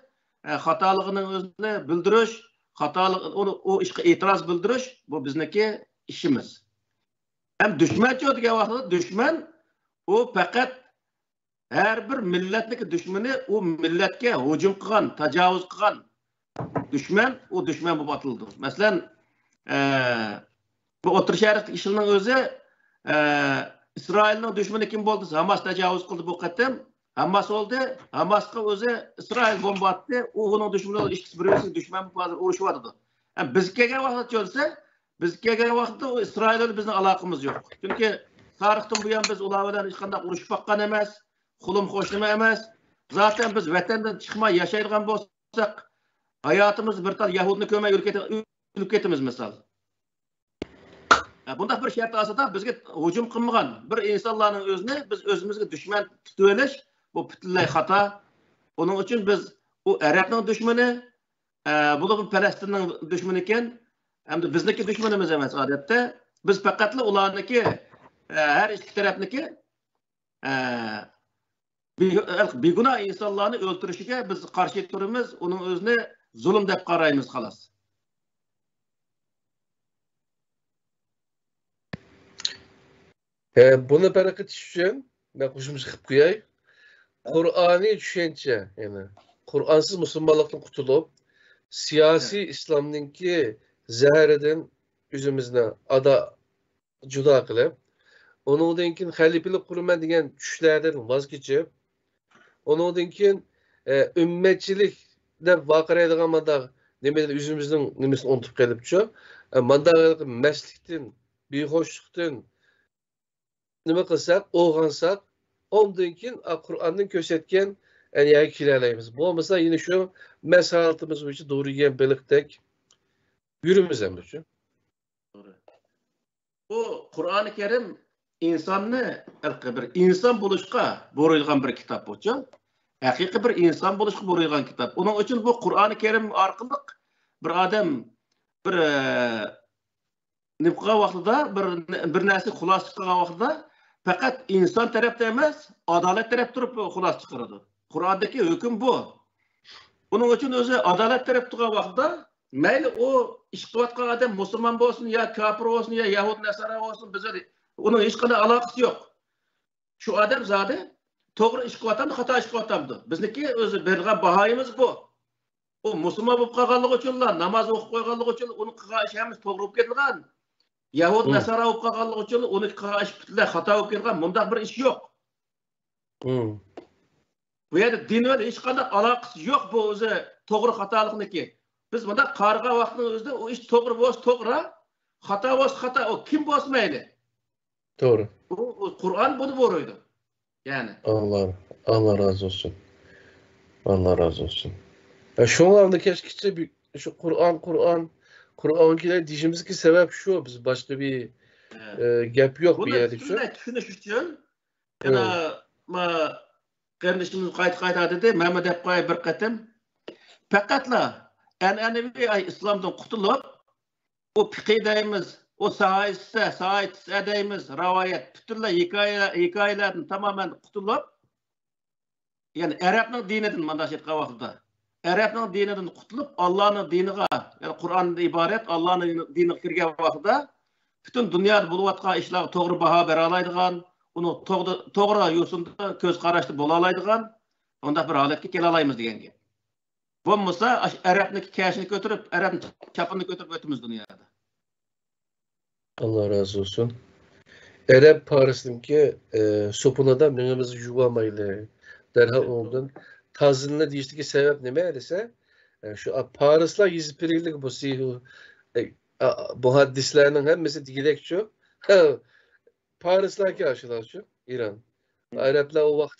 ئە، خاتالىقىنىڭ ئۆزىنى بىلدۈرۈش، خاتالىق، ئۇنى، ئۇ ئىشقا ئېتىراز بىلدۈرۈش، بۇ بىزنىڭكى ئىشىمىز. ھەم دۈشمەنچۇ دېگەن ۋاقتىدا دۈشمەن، ئۇ پەقەت ھەر بىر مىللەتنىڭكى دۈشمىنى، ئۇ مىللەتكە ھۇجۇم قىلغان، تاجاۋۇز قىلغان دۈشمەن، ئۇ دۈشمەن بولۇپ ئاتىلىدۇ. مەسىلەن، ئە، بۇ ئوتتۇرا شەرقتىكى ئىشلارنىڭ ئۆزى، ئە، ئىسرائىلنىڭ دۈشمىنى كىم بولدى دېسە، ھاماس تاجاۋۇز قىلدى بۇ قېتىم. ھاماس بولدى. ھاماسقا ئۆزى ئىسرائىل بومبا ئاتتى. ئۇ ئۇنىڭ دۈشمىنى، ئىككىسى بىر-بىرسىنىڭ دۈشمەن بولۇپ ھازىر ئۇرۇشۇۋاتىدۇ. ھەم بىزگە كەلگەن ۋاقىتتا چۆلسە، بىزگە كەلگەن ۋاقىتتا ئۇ ئىسرائىل بىلەن بىزنىڭ ئالاقىمىز يوق. چۈنكى تارىختىن بۇيان بىز ئۇلار بىلەن ھېچقانداق ئۇرۇشۇپ باققان ئەمەس، قولۇم قوشنىمۇ ئەمەس. زاتەن بىز ۋەتەندىن چىقماي ياشايدىغان بولساق، ھاياتىمىزدا بىر تال يەھۇدنى كۆرمەي ئۆلۈپ كېتە-، ئۆلۈپ كېتىمىز، مىسال. ھە، بۇنداق بىر شەرت ئاساسىدا بىزگە ھۇجۇم قىلمىغان بىر ئىنسانلارنىڭ ئۆزىنى بىز ئۆزىمىزگە دۈشمەن تۇتۇۋېلىش، بۇ پۈتۈنلەي خاتا. ئۇنىڭ ئۈچۈن بىز ئۇ ئەرەبنىڭ دۈشمىنى، ئە، بولۇپمۇ پەلەستىننىڭ دۈشمىنى ئىكەن، ھەمدە بىزنىڭكى دۈشمىنىمىز ئەمەس ئادەتتە. بىز پەقەتلا ئۇلارنىڭكى، ئە، ھەر ئىككى تەرەپنىڭكى، ئە، بى-، بىگۇناھ ئىنسانلارنى ئۆلتۈرۈشىگە بىز قارشى تۇرىمىز، ئۇنىڭ ئۆزىنى زۇلۇم دەپ قارايمىز، خالاس. ھە، بۇنى پەرق ئېتىش ئۈچۈن مەن قوشۇمچە قىلىپ قوياي. قۇرئانىي چۈشەنچە، يەنى قۇرئانسىز مۇسۇلمانلىقتىن قۇتۇلۇپ، سىياسىي ئىسلامنىڭكى زەھىرىدىن ئۆزىمىزنى ئادا جۇدا قىلىپ، ئۇنىڭدىن كېيىن خەلىپىلىك قۇرىمەن دېگەن چۈشلەردىن ۋاز كېچىپ، ئۇنىڭدىن كېيىن، ئە، ئۈممەتچىلىك دەپ ۋارقىرايدىغان مانداق نېمىدىن ئۆزىمىزنىڭ نېمىسىنى ئۇنتۇپ قېلىپچۇ. ئە، مانداق مەستلىكتىن، بىخۇشلۇقتىن نېمە قىلساق، ئويغانساق، ئۇندىن كېيىن، ئا، قۇرئاندىن كۆرسەتكەن، ئەنە يەرگە كېلەلەيمىز. بولمىسا يەنە شۇ مەس ھالىتىمىز بويىچە دورا يېگەن بېلىقتەك يۈرىمىز ئەمدى شۇ. بۇ قۇرئانى كەرىم ئىنساننى ھېلىقى بىر ئىنسان بولۇشقا بۇيرۇيدىغان بىر كىتاب بۇچۇ. ھەقىقىي بىر ئىنسان بولۇشقا بۇيرۇيدىغان كىتاب. ئۇنىڭ ئۈچۈن بۇ قۇرئانى كەرىم ئارقىلىق بىر ئادەم بىر نېمە قىلغان ۋاقتىدا، بىر بىر نەرسە خۇلاسە چىقارغان ۋاقتىدا پەقەت ئىنسان تەرەپتە ئەمەس، ئادالەت تەرەپ تۇرۇپ خۇلاسە چىقىرىدۇ. قۇرئاندىكى ھۆكۈم بۇ. ئۇنىڭ ئۈچۈن ئۆزى ئادالەت تەرەپ تۇرغان ۋاقتىدا مەيلى ئۇ ئىش قىلىۋاتقان ئادەم مۇسۇلمان بولسۇن يا كاپىر بولسۇن يا يەھۇد نەسارا بولسۇن، بىز ئۇنىڭ ھېچقانداق ئالاقىسى يوق. شۇ ئادەم زادى توغرا ئىش قىلىۋاتامدۇ، خاتا ئىش قىلىۋاتامدۇ؟ بىزنىڭكى ئۆزى بېرىدىغان باھايىمىز بۇ. ئۇ مۇسۇلمان بولۇپ قالغانلىقى ئۈچۈنلا، ناماز ئوقۇپ قويغانلىقى ئۈچۈن ئۇنىڭ قىلغان ئىشى ھەممىسى توغرا بولۇپ كېتىدىغان. يەھۇد نەسارا بولۇپ قالغانلىقى ئۈچۈن ئۇنىڭ قىلغان ئىشى پۈتۈنلەي خاتا بولۇپ كېتىدىغان، مۇنداق بىر ئىش يوق. بۇ يەردە دىن بىلەن ھېچقانداق ئالاقىسى يوق بۇ ئۆزى توغرا خاتالىقنىڭكى. بىز مۇنداق قارىغان ۋاقىتنىڭ ئۆزىدە ئۇ ئىش توغرا بولسا توغرا، خاتا بولسا خاتا، ئۇ كىم بولسا مەيلى. توغرا. بۇ قۇرئان بۇنى بۇيرۇيدۇ. يەنى. ئاللا، ئاللا رازى بولسۇن. ئاللا رازى بولسۇن. شۇڭا ئەمدى كەچكىچە شۇ قۇرئان، قۇرئان، قۇرئان كېلەي دېيىشىمىزدىكى سەۋەب شۇ. بىز باشقا بىر گەپ يوق بۇ يەردە شۇ. بۇنى چۈشىنىش ئۈچۈن يەنە ما قېرىندىشىمىز قايتا قايتا دېدى، مەنمۇ دەپ قوياي بىر قېتىم. پەقەتلا ئەنئەنىۋى ئىسلامدىن قۇتۇلۇپ، ئۇ پىقى دەيمىز، ئۇ ساھايسە، ساھايتسە دەيمىز، راۋايەت، پۈتۈنلەي ھېكايە، ھېكايىلەردىن تامامەن قۇتۇلۇپ، يەنى ئەرەبنىڭ دىنىدىن، مۇنداق ئېيتقان ۋاقتىدا، ئەرەبنىڭ دىنىدىن قۇتۇلۇپ، ئاللانىڭ دىنىغا، يەنى قۇرئاندىن ئىبارەت ئاللانىڭ دىنىغا كىرگەن ۋاقتىدا، پۈتۈن دۇنيادا بولۇۋاتقان ئىشلارغا توغرا باھا بېرەلەيدىغان، ئۇنى توغرا، توغرا يوسۇندا كۆز قاراشتا بولالايدىغان ئۇنداق بىر ھالەتكە كېلەلەيمىز دېگەن گەپ. بولمىسا ئەرەبنىڭكى كەشىنى كۆتۈرۈپ، ئەرەبنىڭ چاپىنىنى كۆتۈرۈپ ئۆتىمىز دۇنيادا. ئاللا رازى بولسۇن. ئەرەب پارسنىڭكى سوپۇنىدا مېڭىمىزنى يۇۋالمايلى. دەرھال ئۇنىڭدىن تازىلىنى دېيىشتىكى سەۋەب نېمە دېسە، شۇ پارسلار يېزىپ بېرەيلى بۇ سىيھۇ، بۇ ھەدىسلەرنىڭ ھەممىسى دېگۈدەكچۇ. پارسلاركى ئاشۇلارچۇ، ئىران. ئەرەبلەر ئۇ ۋاقىت